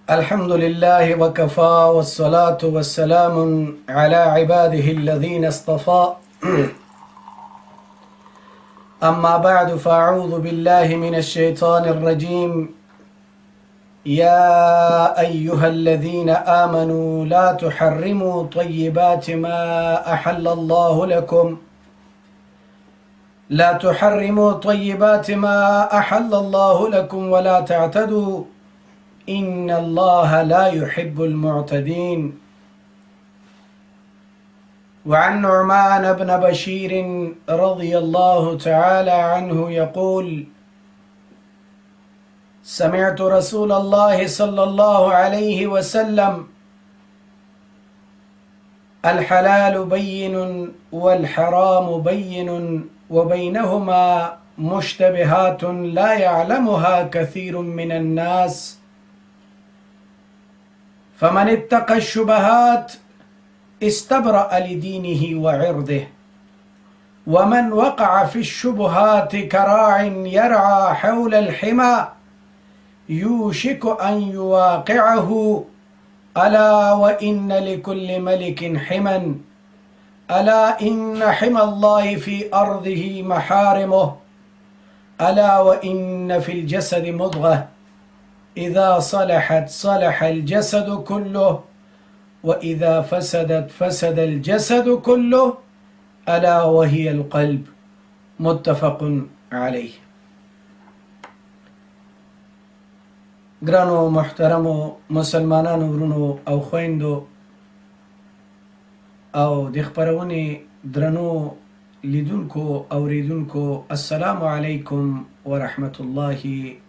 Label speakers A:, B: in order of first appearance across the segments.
A: الحمد لله وكفى، والصلاة والسلام على عباده الذين اصطفى. أما بعد، فأعوذ بالله من الشيطان الرجيم. يا أيها الذين آمنوا لا تحرموا طيبات ما أحل الله لكم لا تحرموا طيبات ما أحل الله لكم ولا تعتدوا إن الله لا يحب المعتدين. وعن نعمان بن بشير رضي الله تعالى عنه يقول: سمعت رسول الله صلى الله عليه وسلم: الحلال بين والحرام بين، وبينهما مشتبهات لا يعلمها كثير من الناس، فمن اتقى الشبهات استبرأ لدينه وعرضه، ومن وقع في الشبهات كراع يرعى حول الحمى يوشك أن يواقعه، ألا وإن لكل ملك حما، ألا إن حمى الله في أرضه محارمه، ألا وإن في الجسد مضغة، إذا صلحت صلح الجسد كله، وإذا فسدت فسد الجسد كله، ألا وهي القلب. متفق عليه. ګرانو محترمو مسلمانانو ورونو او خويندو او د خپرونې درنو لیدونکو اوریدونکو، السلام علیکم ورحمت الله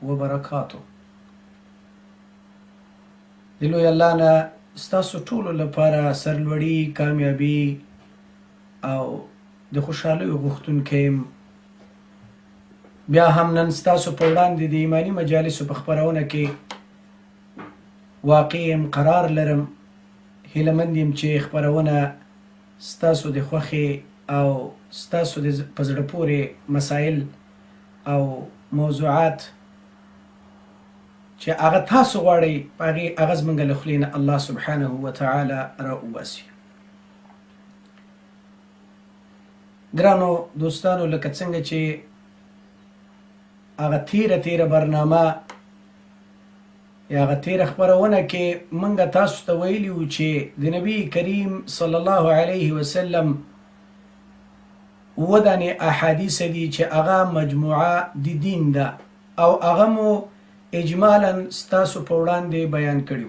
A: وبرکاتو. د لوی الله نه ستاسو ټولو لپاره سرلوړي، کامیابي او د خوشحالیو غوښتونکی یم. بیا هم نن ستاسو په وړاندې د ایماني مجالسو په خپرونه کې واقع یم، قرار لرم. هیله مند یم چې خپرونه ستاسو د خوښې او ستاسو د په زړه پورې مسایل او موضوعات چې هغه تاسو غواړئ، په هغې هغه زموږ له خولې نه الله سبحانه وتعالی را وباسي. ګرانو دوستانو، لکه څنګه چې هغه تیره تیره برنامه یا هغه تیره خپرونه کې موږ تاسو ته ویلي وو چې د نبی کریم صلی الله علیه وسلم اووه دانې احادیث دي چې هغه مجموعه د دین ده، او هغه مو اجمالا ستاسو په وړاندې بیان کړي.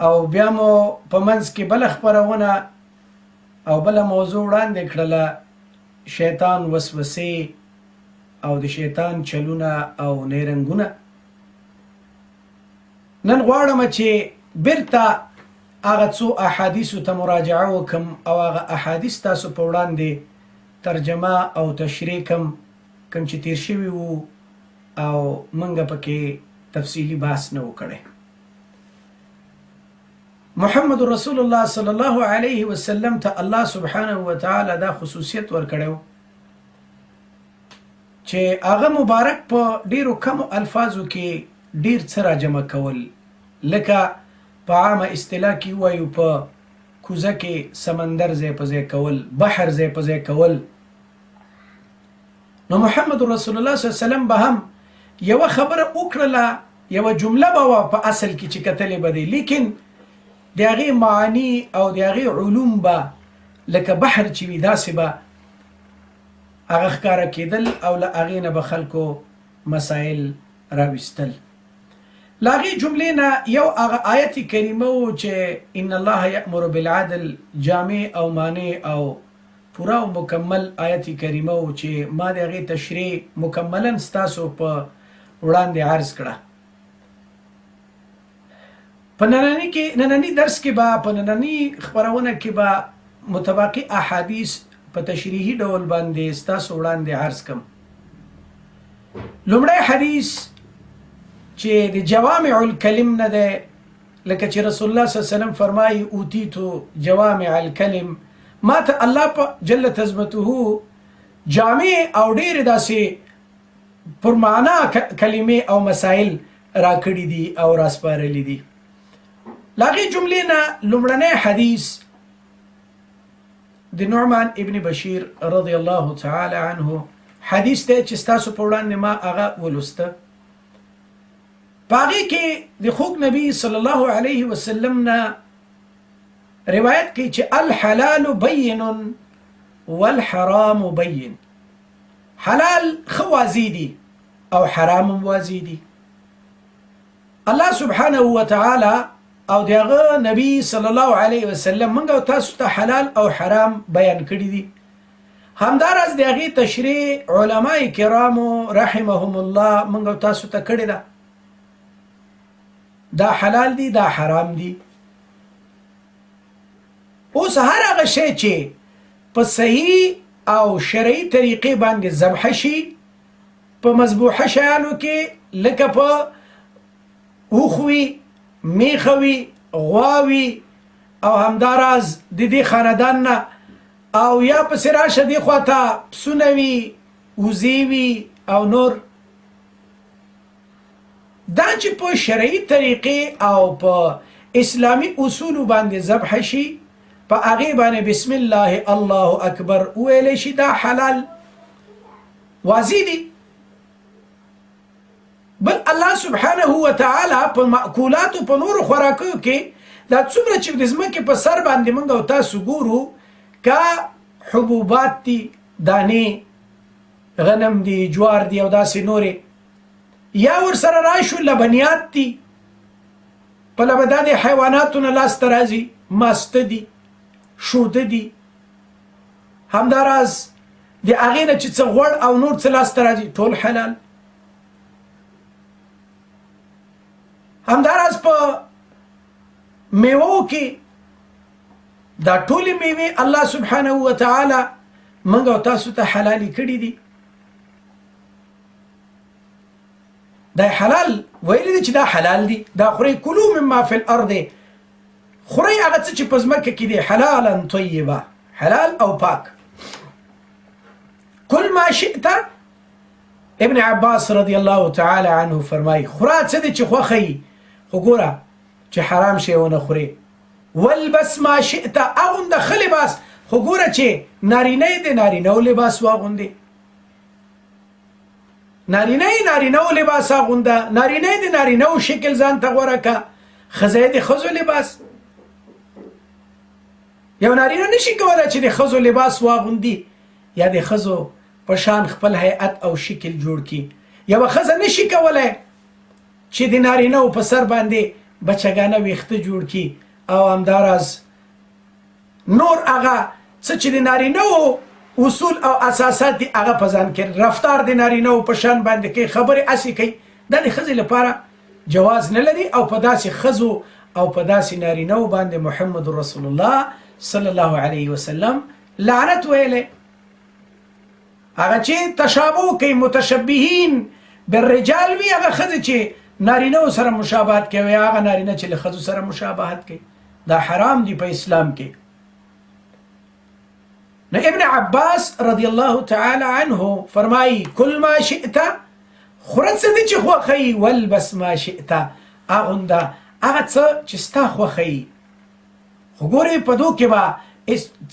A: او بیا مو په منځ کې بله خپرونه او بله موضوع وړاندې کړله، شیطان وسوسې او د شیطان چلونه او نیرنګونه. نن غواړم چې بیرته هغه څو احادیثو ته مراجعه وکم او هغه احادیث تاسو په وړاندې ترجمه او تشریح کم، کوم چې تیر شوي وو او موږ پکې تفصیلي بحث نه وکړی. محمد رسول الله صلی الله علیه وسلم ته الله سبحانه وتعالی دا خصوصیت ورکړی چې هغه مبارک په ډیرو کمو الفاظو کې ډیر څه راجمع کول، لکه په عامه اصطلاح کې وایو په کوزه کې سمندر ځای په ځای کول، بحر ځای په ځای کول. نو محمد رسول الله صلی الله علیه وسلم به هم یوه خبره وکړله، یوه جمله به وه په اصل کې چې کتلې به دی، لیکن د هغې معانی او د هغې علوم به لکه بحر چې وي داسې به هغه ښکاره کېدل او له هغې نه به خلکو مسایل راویستل. له هغې جملې نه یو هغه آیت کریمه و چې ان الله یأمر بالعدل، جامع او معنی او پوره او مکمل آیت کریمه و چې ما د هغې تشریح مکملا ستاسو په وړاندې عرض کړه. په ننني کې، ننني درس کې به، په ننني خپرونه کې به متباقي احادیث په تشریحي ډول باندې ستاسو وړاندې عرض کم. لومړی حدیث چې د جوامع الکلم نه دی، لکه چې رسول الله صلی الله علیه وسلم فرمایي: اوتیتو جوامع الکلم، ما ته الله په جل عظمته جامع او ډېرې داسې پر معنا کلمې او مسائل راکړي دي او راسپارلي دي. لاغي جملې نه لومړنی حدیث د نعمان ابن بشیر رضی الله تعالی عنه حدیث دی چې ستاسو په وړاندې ما هغه ولوسته. په هغې کې د خوږ نبی صلی الله علیه وسلم نه روایت کوي چې الحلال بین والحرام بین. حلال ښه واضح دي او حرام هم واضح دي. الله سبحانه وتعالی او د هغه نبی صلی الله علیه وسلم موږ او تاسو ته حلال او حرام بیان کړي دي. همداراز د هغې تشریح علماء کرامو رحمهم الله موږ او تاسو ته کړې ده. دا حلال دي، دا حرام دي. اوس هر هغه شی چې په صحیح او شرعي طریقې باندې ذبح شي، په مذبوحه شیانو کې لکه په اوښ وي، میخه وي، غوا وي، او همداراز د دې خاندان نه او یا پسې راشه دې خواته پسونه وي، وزې وي او نور، دا چې په شرعي طریقې او په اسلامي اصولو باندې ذبح شي، په هغې باندې بسم الله الله اکبر وویلی شي، دا حلال واضح دي. بل الله سبحانه وتعالی په مأکولاتو په نورو خوراکیو کې دا څومره چې د ځمکې په سر باندې موږ او تاسو ګورو، که حبوبات دي، دانې، غنم دي، جوار دي او داسې نورې، یا ورسره راشو لبنیات دي، په لبدا د حیواناتو نه لاسته راځي، ماسته دي، شوده دي، همداراز د هغې نه چې څه غوړ او نور څه لاسته راځي، ټول حلال. همداراز په میوو کې دا ټولې میوې الله سبحانه وتعالی موږ او تاسو ته حلالې کړي دي. دا حلال ویلي دي چې دا حلال دي، دا خورئ، کلو مما فی الارض، خورئ هغه څه چې په ځمکه کې دي، حلالا طیبه، حلال او پاک. کل ما شئت، ابن عباس رضی الله تعالی عنه فرمایي خورا څه دي چې خوښه یي، خو ګوره چې حرام شی ونه خورې. والبس ما شئت، اغونده ښه لباس، خو ګوره چې نارینه یې د نارینه و لباس واغوندې، نارینه یې نارینه و لباس اغونده، نارینه یې د نارینه و شکل ځان ته غوره که، ښځه یې د ښځو لباس. یو نارینه نشي کولی چې د ښځو لباس واغوندي یا د ښځو په شان خپل هیئت او شکل جوړ کړي. یوه ښځه نشي کولی چې د نارینه و په سر باندې بچګانه ویښته جوړ کړي او همداراز نور هغه څه چې د نارینه و اصول او اساسات دي هغه په ځان کې، رفتار د نارینه و په شان باندې کوي، خبرې هسې کوي، دا د ښځې لپاره جواز نه لري. او په داسې ښځو او په داسې نارینه و باندې محمد رسول الله صلی الله علیه وسلم لعنت ویلی. هغه چې تشابه کوي، متشبهین بالرجال وي، هغه ښځې چې نارینه و سره مشابهت کوي، هغه نارینه چې له ښځو سره مشابهت کوي، دا حرام دي په اسلام کې. نو ابن عباس رضی الله تعالی عنه فرمایي کل ما شئت، خوره څه دي چې خوښه یي، والبس ما شئت، اغونده هغه څه چې ستا خوښه یي. خو ګورې په دو کې به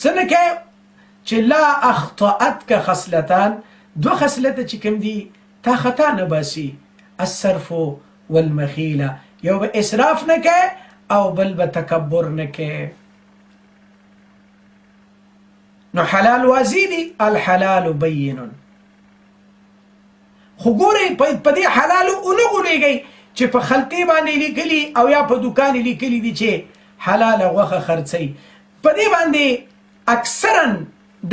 A: څه نه کوې چې لا اخطأتک خصلتان، دوه خصلته چې کوم دي تا خطا نه باسي، الصرف والمخیله، یو به اسراف نه کوې او بل به تکبر نه کوې. نو حلال واضح دي، الحلال بین. خو ګورئ په دې حلالو ونه غولېږئ چې په خلطې باندې لیکلي او یا په دوکان لیکلي دي چې حلاله غوښه خرڅوي. په دې باندې اکثرا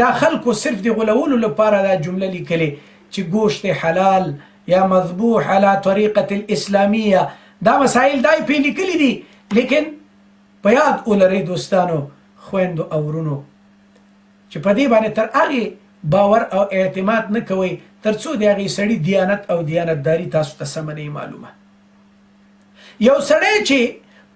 A: دا خلکو صرف د غولولو لپاره دا جمله لیکلې چې گوشت حلال یا مذبوح علی طریقة الاسلامیه، دا مسایل دای پې لیکلي دي. لیکن په یاد ولرئ دوستانو، خویندو او ورونو، چې په دې باندې تر هغې باور او اعتماد نه کوئ تر څو د هغې سړي دیانت او دیانتداري تاسو ته سمه نه معلومه. یو سړی چې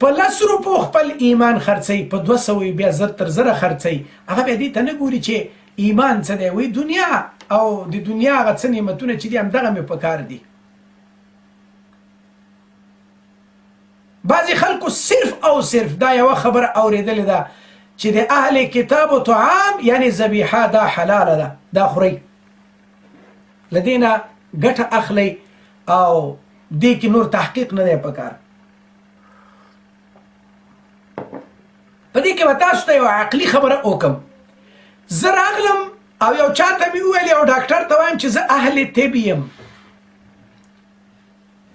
A: په 10 روپو خپل ایمان خرڅوي، په 200 یې بیا 1000 تر 1000 خرڅوي، هغه بیا دې ته نه ګوري چې ایمان څه دی، وایي دنیا او د دنیا هغه څه نعمتونه چې دي همدغه مې پکار دي. بعضې خلکو صرف او صرف دا یوه خبره اورېدلې ده چې د اهل کتاب طعام یعنی ذبیحه دا حلاله ده، دا خورئ، له دې نه ګټه اخلئ او دې کې نور تحقیق نه دی پکار. په دې کې به تاسو ته یوه عقلي خبره وکړم. زه راغلم او یو چا ته مې وویل، یو ډاکټر ته وایم چې زه اهل طب یم.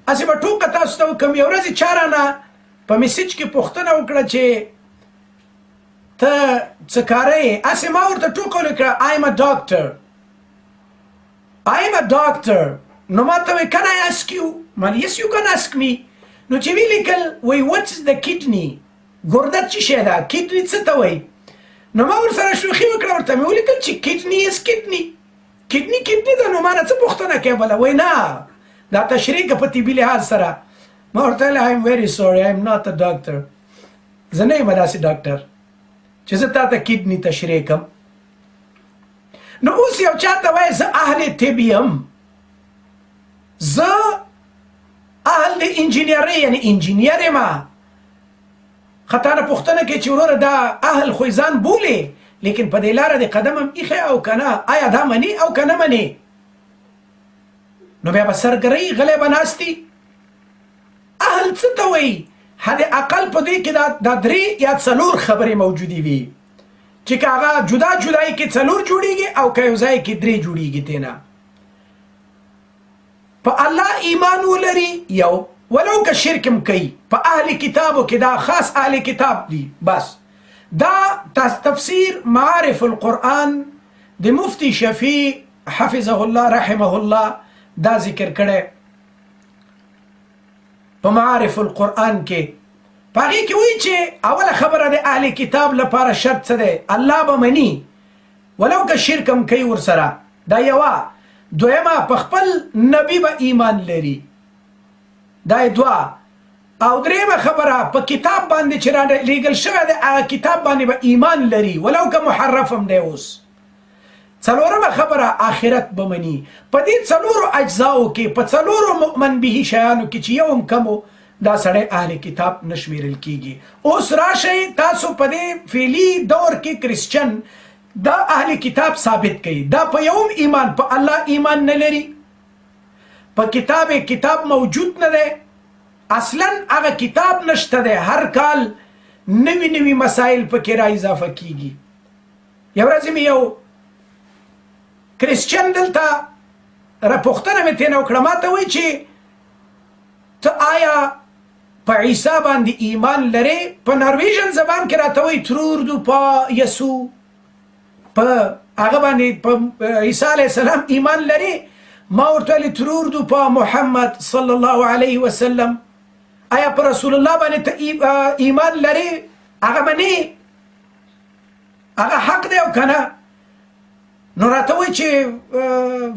A: هسې به ټوکه تاسو ته وکړم. یو ورځ چا رانه په میسج کې پوښتنه وکړه چې ته څه کاره یې؟ هسې ما ورته ټوکه وکړه، I am a doctor, I am a doctor. نو ما ته وایي can I ask you؟ ما yes you can ask me. نو چې ولیکل وایي what is the kidney؟ ګرده څه شی ده؟ kidney څه ته وایي؟ نو ما ورسره شوخي وکړه، ورته مې ولیکل چې kidney is kidney، kidney kidney ده. نو ما نه څه پوښتنه کوې بله؟ وایي نه دا تشریح که په طبي لحاظ سره. ما ورته ویل I am very sorry, I am not a doctor، زه نه یم داسې ډاکټر چې زه تا ته kidney تشریح کړم. نو اوس یو چا ته وایي زه اهل طب یم، زه اهل د انجینرۍ یعنی انجینر یم. خطا نه پوښتنه کوي چې وروره دا اهل خو یې ځان بولي، لیکن په دې لاره د قدم هم ایښی او که نه؟ آیا دا مني او که نه مني؟ نو بیا به سرګرۍ غلی به ناست دي. اهل څه ته وایي؟ حد اقل په دې کې دا درې یا څلور خبرې موجودې وي چې که هغه جدا جدای کې څلور جوړیږي او که یو ځای کې درې جوړیږي. تینا په الله ایمان ولري یو، ولو که شرک هم کوي په اهل کتابو کې، دا خاص اهل کتاب دي بس. دا تفسیر معارف القرآن د مفتی شفیع حفظه الله رحمه الله دا ذکر کړی په معارف القرآن کې. په هغې کې وایي چې اوله خبره د اهل کتاب لپاره شرط څه دی؟ الله به مني ولو که شرک هم کوي ورسره، دا یوه. دویمه په خپل نبی به ایمان لري، دا یې دوه. او درېیمه خبره په کتاب باندې چې رالیږل شوی دی هغه کتاب باندې به ایمان لري ولو که محرف هم دی اوس. څلورمه خبره آخرت به مني. په دې څلورو اجزاو کې، په څلورو مؤمن به شیانو کې چې یو هم کم و، دا سړی اهل کتاب نه شمیرل کیږي. اوس راشئ تاسو په دې فعلی دور کې کرسچن دا اهل کتاب ثابت کوي، دا په یو هم ایمان په الله ایمان نه لري، په کتاب کتاب موجود نه دی، اصلا هغه کتاب نشته دی. هر کال نوي نوي مسایل پکې را اضافه کیږي. یو ورځ مې یو کرسچن دلته را پوښتنه مې ترېنه وکړه، ما ته وایي چې ته آیا په عیسی باندې ایمان لرې؟ په نارویژن زبان کې راته وایي tror du på یسوع، په هغه باندې په عیسی علیه السلام ایمان لرې؟ ما ورته ویل tror du på محمد صلی الله علیه وسلم، آیا په رسول الله باندې ته ایمان لرې؟ هغه منې؟ هغه حق دی او که نه؟ نو راته وایي چې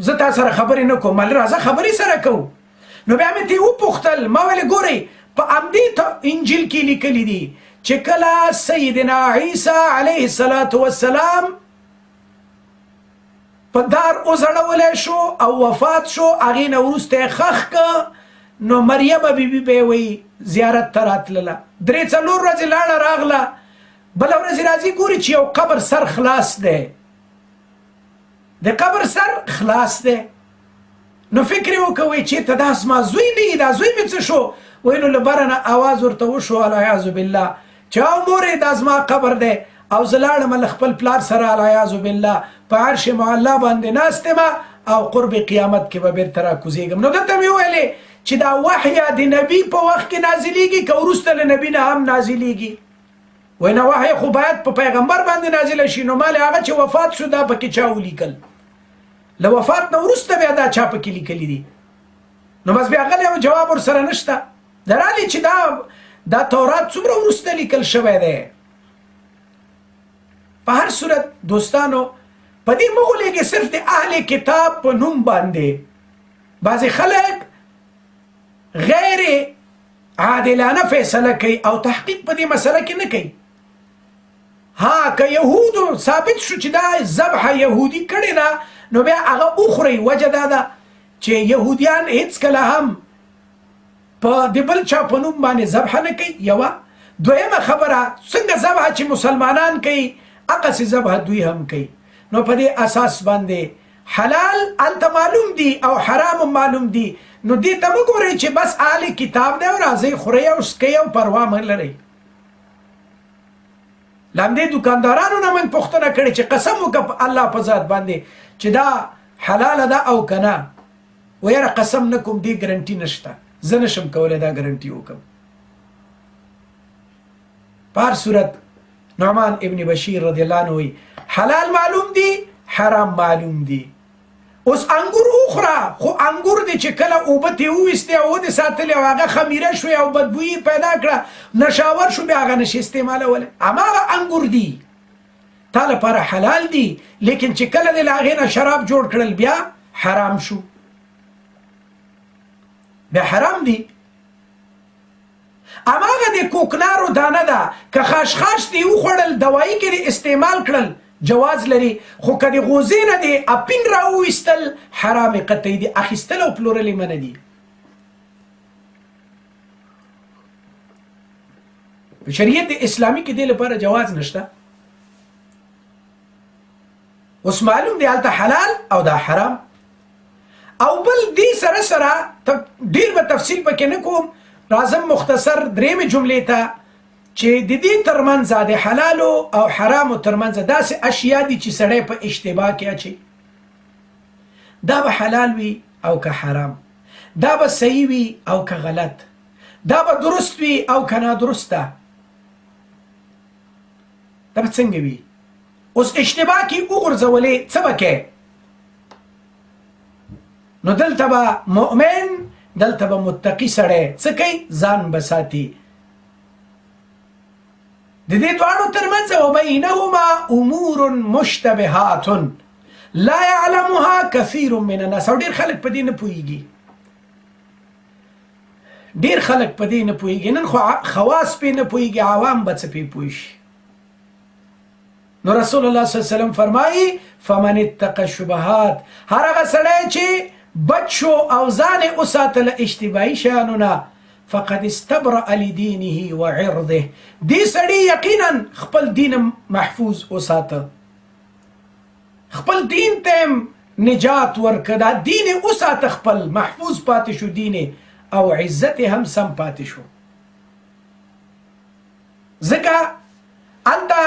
A: زه تا سره خبرې نه کوم. مال راځه خبرې سره کوو. نو بیا مې ترې وپوښتل، ما ویلې ګورئ په همدې انجیل کې لیکلي دي چې کله سیدنا عیسی علیه الصلاة والسلام په دار وځړولی شو او وفات شو، هغې نه وروسته یې ښخ که، نو مریم بیبي به یې وایي زیارت ته راتلله، درې څلور ورځې لاړه راغله، بله ورځ راځي ګوري چې یو قبر سر خلاص دی، د قبر سر خلاص دی. نو فکر یې وکړ وایي چېرته دا زما زوی نه وي، دا زوی مې څه شو؟ وایي نو له بره نه اواز ورته وشو العیاذ بالله چې او مورې دا زما قبر دی، او زه لاړم له خپل پلار سره العیاذ بالله په عرش معلا باندې ناست یم او قرب قیامت کې به بېرته راکوزېږم. نو ده ته مې وویلې چې دا وحی د نبی په وخت کې نازلېږي که وروسته له نبی نه هم نازلېږي؟ وایي نه، وحی خو باید په پیغمبر باندې نازله شي. نو ما له هغه چې وفات شو دا پکې چا ولیکل؟ له وفات نه وروسته بیا دا چا پکې لیکلي دي؟ نو بس بیا غلی او جواب ورسره نشته. درالي چې دا تورات څومره وروسته لیکل شوی دی. په هر صورت دوستانو په دې مه غولېږئ صرف د اهل کتاب په نوم باندې بعضې خلک غیر عادلانه فیصله کوي او تحقیق په دې مسله کې نه کوي. ها که يهودو ثابت شو چې دا ذبح يهودي کړې ده نو بیا هغه وخورئ. وجه دا ده چې يهودیان هیڅکله هم په د بل چا په نوم باندې ذبح نه کوي. یوه دویمه خبره، څنګه ذبح چې مسلمانان کوي هغسې ذبح دوی هم کوي. نو په دې اساس باندې حلال هلته معلوم دي او حرام معلوم دي. نو دې ته مه ګورئ چې بس اهل کتاب دی او راځئ خورئ او څکئ او پروا مه لرئ. له همدې دکاندارانو نه موږ پوښتنه کړې چې قسم وکړه په الله په ذات باندې چې دا حلاله ده او که نه؟ ویره قسم نه کوم، دې ګرنټي نشته، زه نشم کولی دا ګرنټي وکړم. په هر صورت نعمان ابن بشیر رضی الله عنه وایي حلال معلوم دي، حرام معلوم دي. اوس انګور وخوره، خو انګور دې چې کله اوبه ترې وویستې او ودې ساتلې او هغه خمیره شوې او بدبویي پیدا کړه، نشاور شو، بیا هغه نشي استعمالولی. هماغه انګور دي تا لپاره حلال دي، لیکن چې کله دې له هغې نه شراب جوړ کړل بیا حرام شو، بیا حرام دي. هماغه د کوکنارو دانه ده، که خاشخاش دې وخوړل، دوایي کې دې استعمال کړل، جواز لري، خو که د غوزې نه دې اپین راوویستل حرام قطعي دي، اخیستل او پلورل یې منع دي. په شریعت اسلامي کې دې لپاره جواز نشته. اوس معلوم دی هلته حلال او دا حرام. او بل دې سره سره ډېر به تفصیل پکې نه کوم، راځم مختصر درېیمې جملې ته چې د دې ترمنځ د حلالو او حرامو ترمنځ داسې اشیا دي چې سړی په اشتباه کې اچي. دا به حلال وي او که حرام، دا به صحیح وي او که غلط، دا به درست وي او که نادرسته، دا به څنګه وي؟ اوس اشتباه کې وغورځولې څه به کوې؟ نو دلته به مؤمن، دلته به متقي سړی څه کوي؟ ځان به ساتي. د دې دواړو ترمنځ وبینهما امور مشتبهات لا يعلمها كثير من الناس. او ډېر خلک په دې نه پوهېږي، ډېر خلک په دې نه پوهېږي. نن خو خواص پې نه پوهېږي، عوام به څه پې پوه شي. نو رسول الله صلی الله علیه وسلم فرمایي فمن اتقى الشبهات، هر هغه سړی چې بچ شو او ځان یې وساته له اشتباهي شیانو نه، فقد استبرأ لدينه وعرضه، دې سړي یقینا خپل دین محفوظ وساته، خپل دین ته هم نجات ورکړه، دا دین یې وساته، خپل محفوظ پاتې شو دین او عزت یې هم سم پاتې شو. ځکه هلته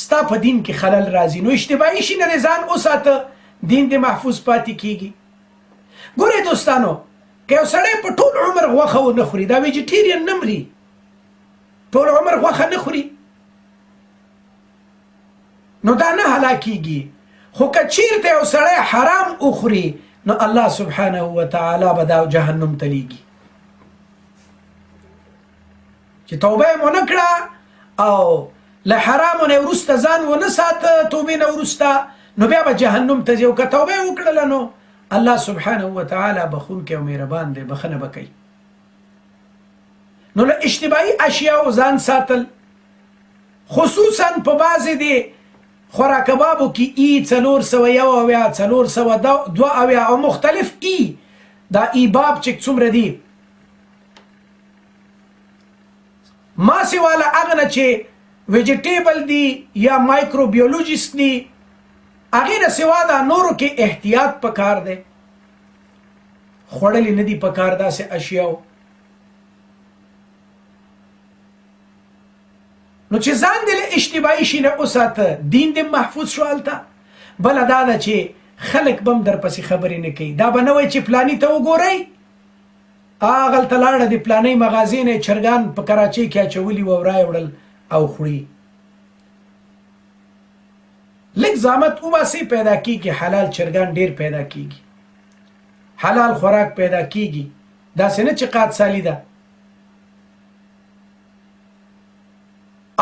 A: ستا په دین کې خلل راځي، نو اشتباهي شي نه دې ځان وساته، دین دې محفوظ پاتې کیږي. ګورئ دوستانو، که یو سړی په ټول عمر غوښه ونه خوري، دا ویجیټیرین نه مري، ټول عمر غوښه نه خوري نو دا نه هلاکیږي. خو که چیرته یو سړی حرام وخوري نو الله سبحانه وتعالی به دا جهنم ته لیږي. چې توبه یې ونه کړه او له حرامو نه وروسته ځان ونه ساته، توبې نه وروسته، نو بیا به جهنم ته ځي. او که توبه یې وکړله نو الله سبحانه وتعالی بخونکی او مهربان دی، بخښنه به کوي. نو له اشتباهي اشیاو ځان ساتل، خصوصا په بعضې دې خوراکبابو کې ای 471، 472 او مختلف ای، دا ای باب چې څومره دي، ما سوا له هغه نه چې ویجیټیبل دي یا مایکروبیولوژیست دي، هغې نه سوا دا نورو کې احتیاط پکار دی، خوړلې نه دي پکار داسې اشیاو. نو چې ځان دې له اشتباهي شي نه وساته، دین دې محفوظ شو هلته. بله دا ده چې خلک به هم درپسې خبرې نه کوي، دا به نه وایي چې فلاني ته وګورئ هغلته لاړه د فلانۍ مغازې نه یې چرګان په کراچۍ کې اچولي وو او رایې وړل او خوري. لږ زحمت وباسئ پیدا کیږي، حلال چرګان ډیر پیدا کیږي، حلال خوراک پیدا کیږي، داسې نه چې قات سالي ده.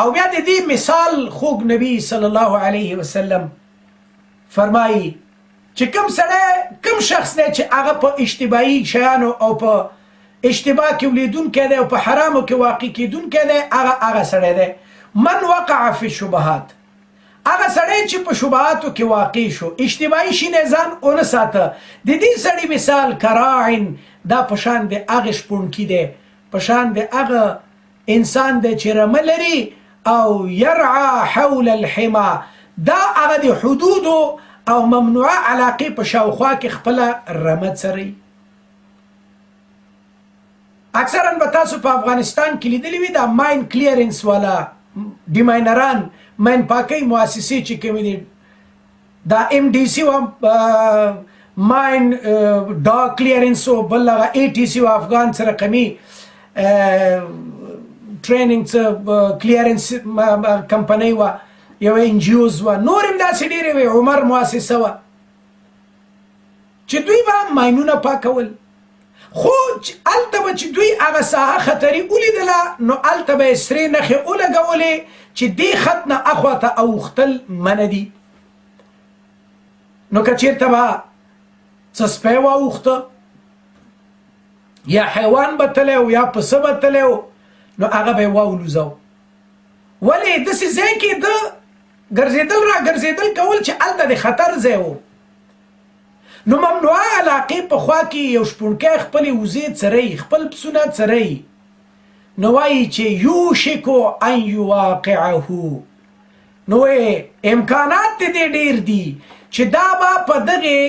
A: او بیا د دې مثال خوږ نبی صلی الله علیه وسلم فرمایي چې کوم سړی، کوم شخص دی چې هغه په اشتباهي شیانو او په اشتباه کې ولیدونکی دی او په حرامو کې واقع کیدونکی دی، هغه هغه سړی دی من وقع فی الشبهات. هغه سړی چې په شبهاتو کې واقع شو، اجتماعي شي نه ځان ونه ساته، د دې سړي مثال کراعن، دا په شان د هغه شپونکي دی، په شان د هغه انسان دی چې رمه لري او يرعى حول الحما، دا هغه د حدودو او ممنوعه علاقې په شاوخوا کې خپله رمه څروي. اکثرا به تاسو په افغانستان کې لیدلي وي دا mine clearance والا ډیماینران، ماین پاکۍ مؤسسې چې کومې دي، دا ام ډي سي و mine dog clearance او بل هغه ای ټي سي و افغان څه رقمي training څه clearance کمپنۍ وه، یو ان جي اوز وه، نور هم داسې ډېرې وې، عمر مؤسسه وه، چې دوی به ماینونه پاکول. خو هلته به چې دوی هغه ساحه خطري ولیدله نو هلته به یې سرې نښې ولګولې چې دې خط نه اخوا ته اوښتل منع دي. نو که چېرته به څه سپی واوښته یا حیوان به تللی و یا پسه به تللی و نو هغه به یې واولوزاو. ولې داسې ځای کې ده ګرځېدل را ګرځېدل کول چې هلته د خطر ځای و. نو ممنوعه علاقې په خوا کې یو شپونکی خپلې وزې څروي، خپل پسونه څروي، نو وایي چې یوشکو ان یواقعه، نو امکانات د دې ډېر دي چې دا به په دغې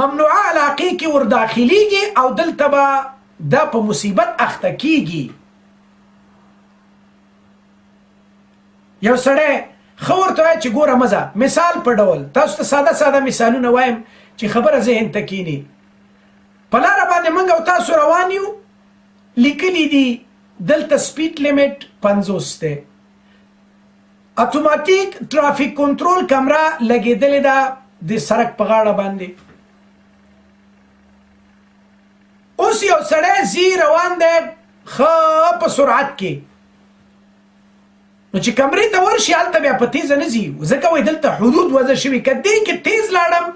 A: ممنوعه علاقې کې ور داخليږي او دلته به دا په مصیبت اخته کیږي. یو سړی ښه ورته وایي چې ګوره مه ځه، مثال په ډول تاسو ته ساده ساده مثالونه وایم چې خبره ذهن ته کینی. په لاره باندې موږ او تاسو روان یو، لیکلي دي دلته speed limit 50 دی، اتوماتیک traffic control کمره لګېدلې ده د سړک په غاړه باندې. اوس یو سړی ځي روان دی ښه په سرعت کې، نو چې کمرې ته ورشي هلته بیا په تیزه نه ځي، ځکه وایي دلته حدود وضع شوي، که دې کې تیز لاړم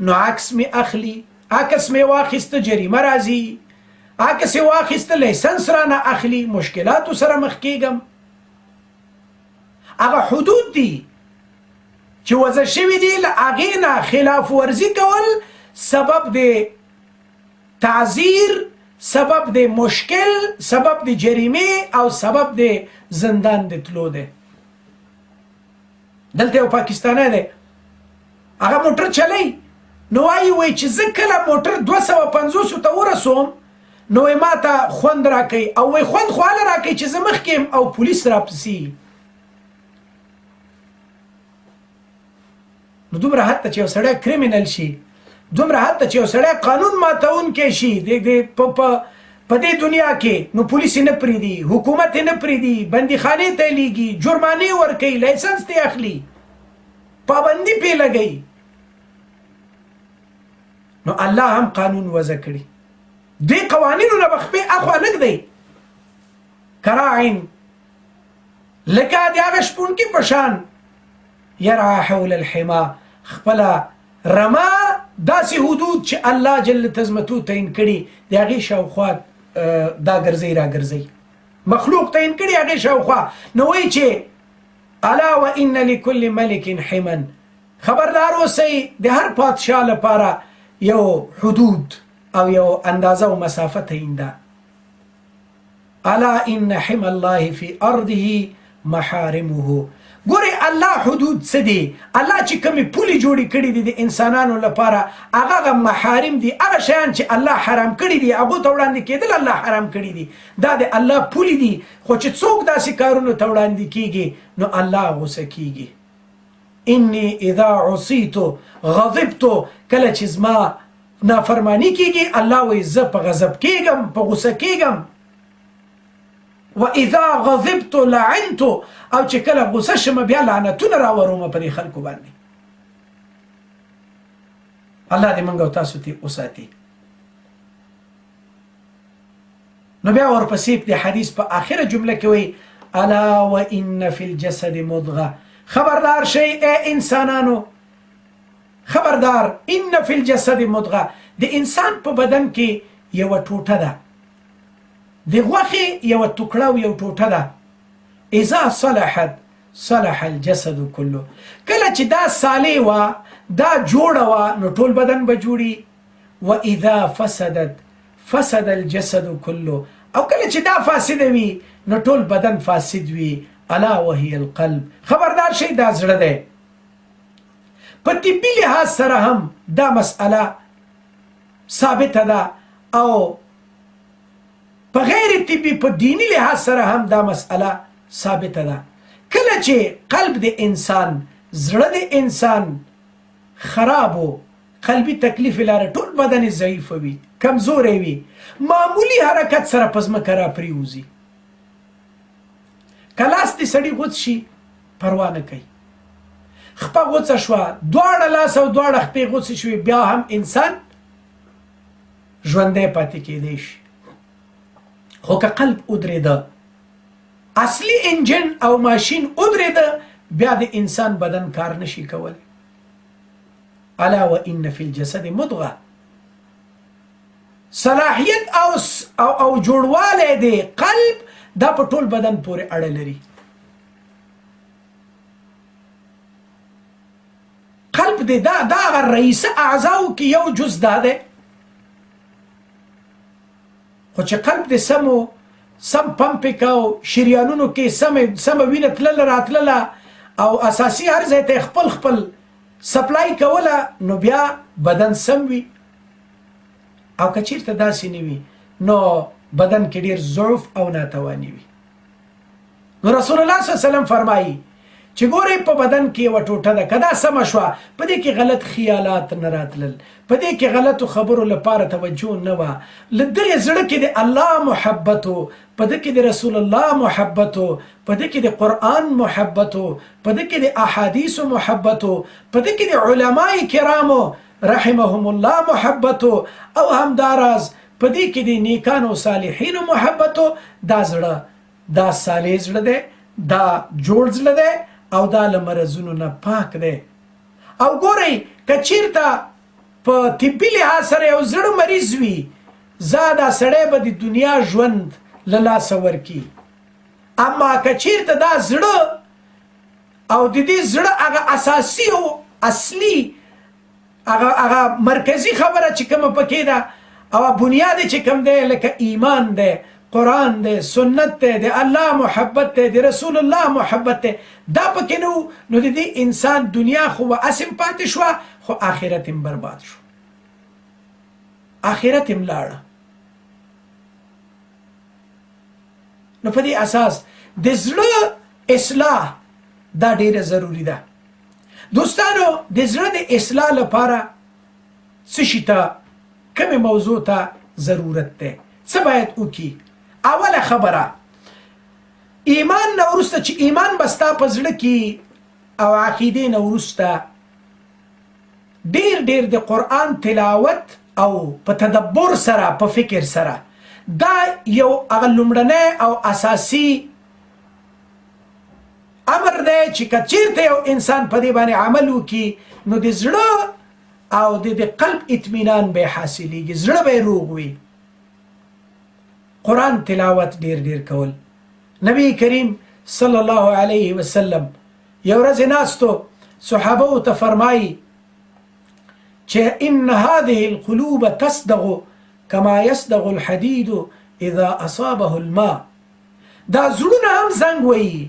A: نو عکس مې اخلي، عکس مې واخیسته جریمه راځي، عکس یې واخیسته license رانه اخلي، مشکلاتو سره مخ کېږم. هغه حدود دي چې وضع شوي دي، له هغې نه خلاف ورزي کول سبب دی تعذیر، سبب د مشکل، سبب د جریمې او سبب د زندان د تلو دی. دلته یو پاکستانی دی، هغه موټر چلی، نو وایي وایي چې زه کله موټر 250 ته ورسوم نو وایي ما ته خوند راکوي، او وایي خوند خو هله راکوي چې زه مخکې یم او پولیس راپسې. نو دومره حد ته چې یو سړی criminal شي، دومره حد ته چې یو سړی قانون ماتونکی شي په دې دنیا کې، نو پولیس یې نه پرېږدي، حکومت یې نه پرېږدي، بندیخانې ته یې لېږي، جرمانې ورکوي، license ترې اخلي، پابندي پرې لګوي. نو الله هم قانون وضع کړي، دې قوانینو نه به خپې اخوا نه ږدئ. کراعن لکه د هغه شپونکي په شان يرعى حول الحما، خپله رمه داسې حدود چې الله جل تزمتو تعین کړي د هغې شاوخوا دا ګرځي را ګرځي، مخلوق تعین کړي هغې شاوخوا. نو وایي چې الا وان لكل ملک حما، خبردار اوسئ د هر پادشاه لپاره یو حدود او یو اندازه او مسافه تعین ده. الا ان حما الله فی ارضه محارمه. ګورې الله حدود څه دي؟ الله چې کومې پولې جوړې کړي دي د انسانانو لپاره، هغه هغه محارم دي، هغه شیان چې الله حرام کړي دي هغو ته وړاندې کېدل الله حرام کړي دي، دا د الله پولې دي. خو چې څوک داسې کارونو ته وړاندې کیږي نو الله غوسه کیږي. انی اذا عصیت غضبت، کله چې زما نافرمانی کیږي الله وایي زه په غضب کیږم، په غوسه کیږم. واذا غضبت لعنت، او چې کله غوسه شم بیا لعنتونه راوروم په دې خلکو باندې. الله دې موږ او تاسو ته وساتي. نو بیا ورپسې د حدیث په آخره جمله کې وایي الا وان فی الجسد مضغه، خبردار شئ ای انسانانو، خبردار، ان فی الجسد مضغه، د انسان په بدن کې یوه ټوټه ده، د غوښې یوه ټوکړه او یو ټوټه ده. اذا صلحت صلح الجسد كله. کله چې دا صالح وه، دا جوړه وه، نو ټول بدن به جوړي. واذا فسدت فسد الجسد كله، او کله چې دا فاسده وي نو ټول بدن فاسد وي. الا وهي القلب. خبردار شئ، دا زړه دی. په طبي لحاظ سره هم دا مسأله ثابته ده، او په غیر طبي په دیني لحاظ سره هم دا مسأله ثابته ده. کله چې قلب د انسان، زړه د انسان خرابو، قلبي تکلیف لاره، ټول بدن ضعیف وي، کمزوری وي، معمولی حرکت سره په ځمکه راپرېوځي. که لاس دې سړي غوڅ شي پروا نه کوي، خپه غوڅه شوه، دواړه لاس او دواړه خپې غوڅې شوې، بیا هم انسان ژوندی پاتې کېدی شي. خو که قلب ودرېده، اصلي انجن او ماشین ودرېده، بیا د انسان بدن کار نشي کولی. الا وان فی الجسد مضغه. صلاحیت او او, او جوړوالی دی قلب دا په ټول بدن پورې اړه لري. قلب دی دا هغه رئیسه اعضاو کې یو جز دا دی. خو چې قلب دې سمو سم پمپ کاو، شریانونو کې سمه وینه تلله راتلله، او اساسي هر ځای ته خپل خپل سپلای کوله، نو بیا بدن سم وي. او که چیرته داسې نه وي نو بدن کې ډیر ضعف او ناتواني وي. نو رسول الله صلی الله علیه وسلم فرمایي چې ګورئ په بدن کې یوه ټوټه ده، که دا سمه شوه په دې کې غلط خیالات نه راتلل، په دې کې غلطو خبرو لپاره توجه نه وه، له دغې زړه کې د الله محبت و، په دې کې د رسول الله محبت و، په دې کې د قرآن محبت و، په دې کې د احادیثو محبت و، په دې کې د علماء کرامو رحمهم الله محبت و، او همداراز په دې کې د نیکانو صالحینو محبت و، دا زړه دا صالح زړه دی، دا جوړ زړه دی، او دا له مرضونو نه پاک دی. او ګورئ که چیرته په طبي لحاظ سره یو زړه مریض وي، زه دا سړی به د دنیا ژوند له لاسه ورکړي. اما که چیرته دا زړه او د دې زړه هغه اساسي او اصلي هغه مرکزي خبره چې کومه پکې ده او بنیاد چې کوم دی، لکه ایمان دی، قرآن دی، سنت دی، د الله محبت دی، د رسول الله محبت دی، دا پکې نه و، نو د دې انسان دنیا خو به هسې هم پاتې شوه، خو آخرت هم برباد شو، آخرت هم لاړه. نو په دې اساس د زړه اصلاح دا ډیره ضروري ده. دوستانو، د زړه د اصلاح لپاره څه شي ته، کومې موضوع ته ضرورت دی، څه باید وکړي؟ اوله خبره، ایمان نه وروسته چې ایمان به ستا په زړه کې او عقیدې نه وروسته ډیر ډیر د قرآن تلاوت او په تدبر سره، په فکر سره، دا یو هغه لومړنی او اساسي امر دی چې که چیرته یو انسان په دې باندې عمل وکړي نو د زړه او د قلب اطمینان به حاصلېږي، زړه به یې روغ وي. قرآن تلاوت ډیر ډیر کول. نبی کریم صلی الله علیه وسلم یو ورځ ناستو صحابه ته فرمایي چې ان هذه القلوب تصدغ كما يصدغ الحديد اذا اصابه الماء. دا زړونه هم زنګ وهي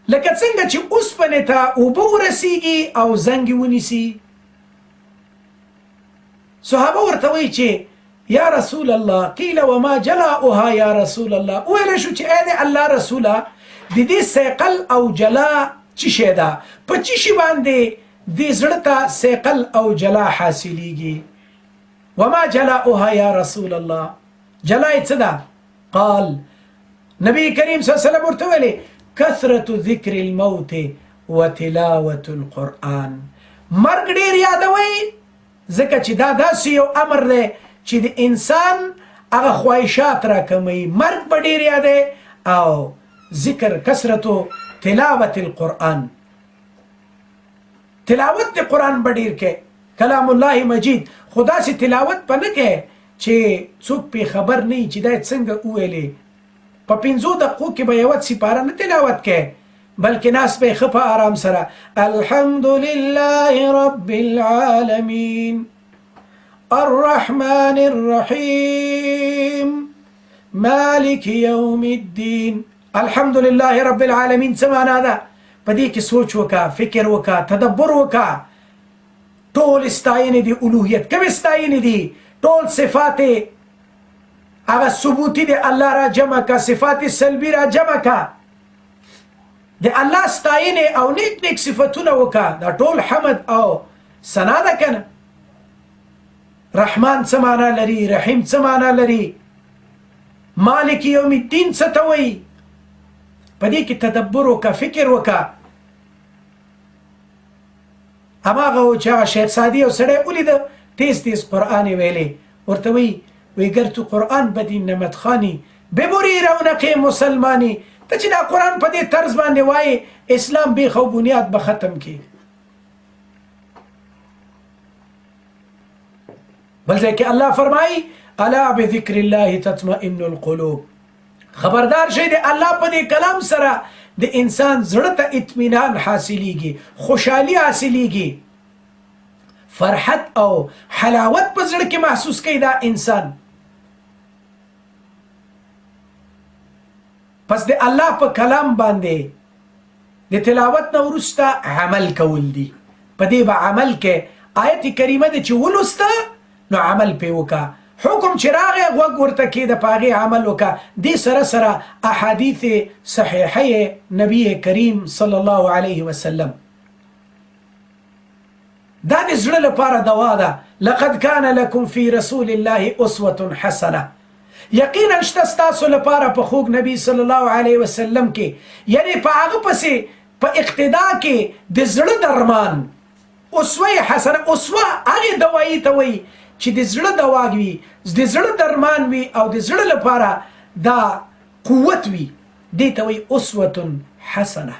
A: لکه څنګه چې اوسپنې ته اوبه ورسیږي او زنګ یې ونیسي. صحابه ورته وایي چې یا رسول الله، قیل وما جلاؤها یا رسول الله. وویل شو چې ای د الله رسوله، د دې صیقل او جلا څه شی ده؟ په څه شي باندې دې زړه ته صیقل او جلا حاصلېږي؟ وما جلاؤها یا رسول الله، جلا یې څه ده؟ قال، نبی کریم صلی الله علیه وسلم ورته ویلې کثرة ذکر الموت وتلاوة القرآن. مرګ ډېر یادوئ، ځکه چې دا داسې یو امر دی چې د انسان هغه خواهشات راکموي. مرګ به ډېر یادوي او ذکر کثرت تلاوت القرآن، تلاوت د قرآن به ډېر کوي، کلام الله مجید. خو داسې تلاوت به نه کوي چې څوک پرې خبر نه وي چې دا یې څنګه وویلې. په 5 دقیقو کې به یوه سپاره نه تلاوت کوي، بلکې ناست به ښه په آرام سره الحمد لله رب العالمین الرحمن الرحیم مالک یوم الدین. الحمد لله رب العالمین څه معنا ده؟ په دې کې سوچ وکړه، فکر وکړه، تدبر وکړه. ټول ستاینې دي الوهیت، کومې ستاینې دي؟ ټول صفات هغه ثبوتي دي الله را جمع کا، صفات سلبي را جمع کا، د الله ستاینې او نیک نیک صفتونه وکړه. دا ټول حمد او ثنا ده که نه؟ رحمان څه معنا لري؟ رحیم څه معنا لري؟ مالک یوم الدین څه ته وایي؟ په دې کې تدبر وکړه، فکر وکړه. هماغه و چې هغه شیخ سعدي یو سړی ولیده، تیز تیز قرآن یې ویلی، ورته وایي وایي ګر تو قرآن بدی نمت خانی ببری رونق مسلمانی. ته چې دا قرآن په دې طرز باندې وایې، اسلام بیخ او بنیاد به ختم کړي. بل ځای کې الله فرمایي الا بذکر الله تطمئن القلوب. خبردار شئ د الله په دې کلام سره د انسان زړه ته اطمینان حاصلیږي، خوشحالي حاصلیږي، فرحت او حلاوت په زړه کې محسوس کوي دا انسان. پس د الله په کلام باندې د تلاوت نه وروسته عمل کول دي، په دې به عمل کې. آیت کریمه دې چې ولوسته نو عمل پې وکړه، حکم چې راغی غوږ ورته کېده په هغې عمل وکړه. دې سره سره احادیث صحیحه نبی کریم صلی الله علیه وسلم دا د زړه لپاره دوا ده. لقد کان لکم فی رسول الله اسوة حسنه، یقینا شته ستاسو لپاره په خوږ نبی صلی الله علیه وسلم کې، یعنی په هغه پسې په اقتدا کې د زړه درمان. اسوه حسنه، اسوه هغې دوایي ته وایي چې د زړه دوا وي، د زړه درمان وي او د زړه لپاره دا قوت وي، دې ته وایي اسوة حسنه.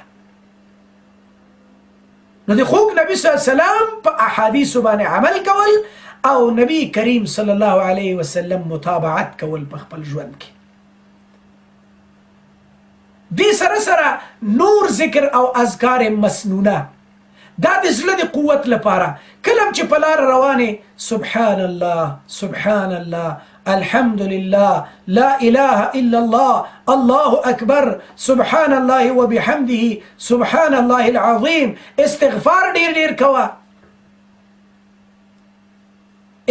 A: نو د خوږ نبی صلی الله علیه وسلم په احادیثو باندې عمل کول او نبی کریم صلی الله علیه وسلم متابعت کول په خپل ژوند کې. دې سره سره نور ذکر او اذکار مسنونه، دا د زړه د قوت لپاره. کله چې په لاره روانې سبحان الله سبحان الله الحمد لله لا اله الا الله الله اکبر سبحان الله وبحمده سبحان الله العظیم. استغفار ډیر ډیر کوه،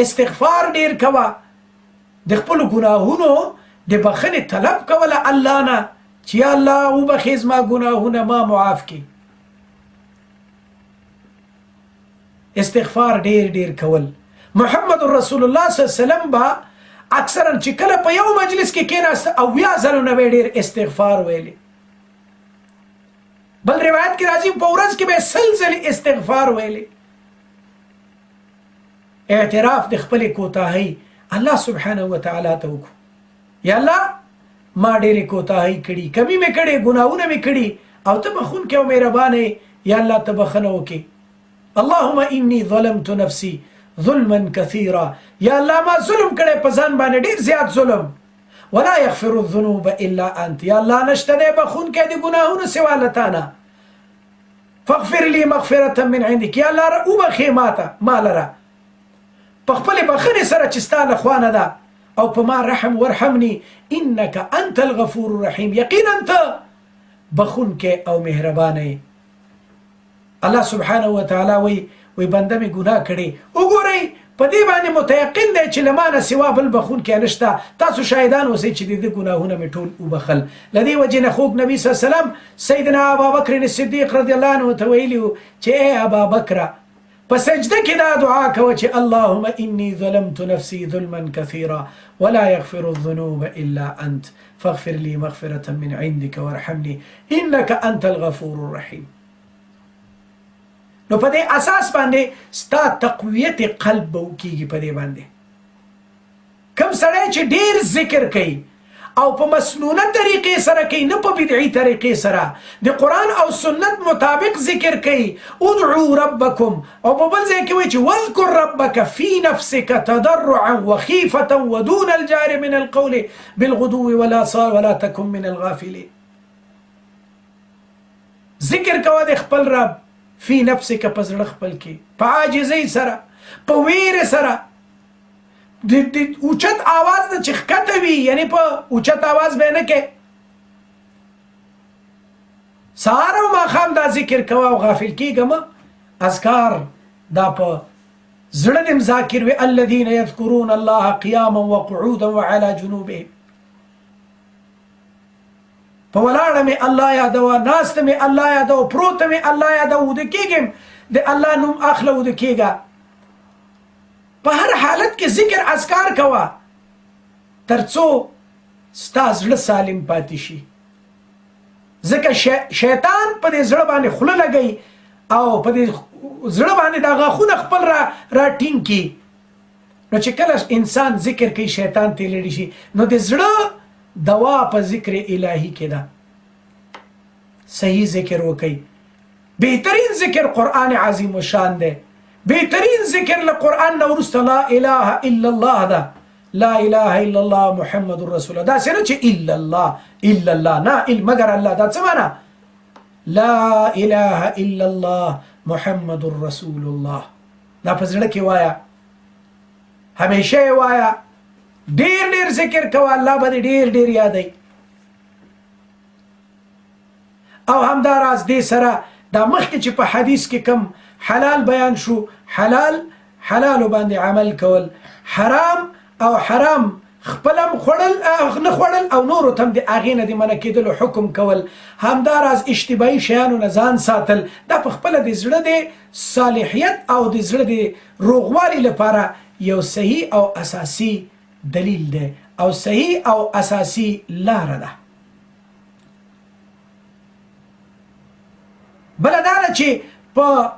A: استغفار ډیر کوه، د خپلو ګناهونو د بخښنې طلب کوله الله نه چې یا الله وبخښې زما ګناهونه، ما معاف کړي. استغفار ډیر ډیر کول. محمد رسول الله صلی الله علیه وسلم به اکثرا چې کله په یو مجلس کې کېناست 70 ځلو نه به ډیر استغفار ویلی. بل روایت کې راځي په ورځ کې به 100 ځلې استغفار ویلی. اعتراف د خپلې کوتاهۍ الله سبحانه وتعالی ته وکړو، یا الله ما ډېرې کوتاهۍ کړي، کمی مې کړې، ګناهونه مې کړي، او ته بخښونکی او مهربان یې، یا الله ته بخښنه وکړې. اللهم انی ظلمت نفسی ظلما كثيرا، یا الله ما ظلم کړی په ځان باندې ډېر زیات ظلم. ولا یغفر الذنوب الا انت، یا الله نشته دی بخښونکی د ګناهونو سوا له تا نه. فاغفر لي مغفرة من عندك، یا الله وبخښې ماته ما لره په خپلې بخښنې سره چې ستا له خوا نه ده، او په ما رحم ورحمني انک انت الغفور الرحیم، یقینا ته بخښونکی او مهربان یې. الله سبحانه وتعالی وایي وی بنده مې ګناه کړې، وګورئ په دې باندې متیقن دی چې له ما نه سوا بل بخښونکی نشته، تاسو شاهدان اوسئ چې د ده ګناهونه مې ټول وبخښل. له دې وجې نه خوږ نبي صلی الله علیه وسلم سیدنا ابابکر صدیق رضی الله عنه ته ویلي وو چې ای ابابکره په سجده کې دا دعا کوه چې اللهم انی ظلمت نفسي ظلما كثيرا ولا يغفر الذنوب الا انت فاغفر لي مغفرة من عندك وارحمني انك انت الغفور الرحيم. نو په دې اساس باندې ستا تقویت قلب به وکیږي. په دې باندې کم سړی چې ډیر ذکر کوي او په مسنونه طریقې سره کوي، نه په بدعي طریقې سره، د قرآن او سنت مطابق ذکر کوي، ادعو ربکم، او په بل ځای کې وایي چې واذکر ربک فی نفسک تضرعا وخیفة ودون الجار من القول بالغدو ولا صار ولا تکن من الغافلین. ذکر کوه د خپل رب فی نفسک، په زړه خپل کې، په عاجزۍ سره، په ویرې سره، د اوچت آواز نه چې ښکته وي، یعنی په اوچت آواز به نه کې. سهار او ماښام دا ذکر کوه او غافل کېږه مه. اذکار دا په زړه دې ذاکر وي. الذین یذکرون الله قیاما وقعودا وعلى جنوبهم. په ولاړه مې الله یادوه، ناسته مې الله یادوه، پروته مې الله یادوه، وده کېږم د الله نوم اخله وده کېږه. په هر حالت کې ذکر اذکار کوه ترڅو ستا زړه سالم پاتې شي. ځکه شیطان په دې زړه باندې خوله لګوي او په دې زړه باندې دا غاښونه خپل را ټینګ کړي. نو چې کله انسان ذکر کوي شیطان ترې لرې شي. نو د زړه دوا په ذکر الهي کې ده. صحیح ذکر وکړئ. بهترین ذکر قرآن عظیم الشان دی. بهترین ذکر له قرآن نه وروسته لا اله الا الله ده. لا اله الا الله محمد رسول الله. داسې نه چې الا الله الا الله، نه، مګر الله. دا څه معنا؟ لا اله الا الله محمد رسول الله. دا په زړه کې وایه، همیشه یې وایه، ډیر ډیر ذکر کوه، الله به دې ډیر ډیر یادوي. او همداراز دې سره دا مخکې چې په حدیث کې کم حلال بیان شو، حلال حلال باندې عمل کول، حرام او حرام خپلم خوړل نه خوړل او نورو ته هم د هغې نه د منع کېدلو حکم کول، همداراز اشتباهي شیانو نه ځان ساتل، دا په خپله د زړه د صالحیت او د زړه د روغوالي لپاره یو صحیح او اساسي دلیل دی او صحیح او اساسي لاره ده. بله دا ده چې په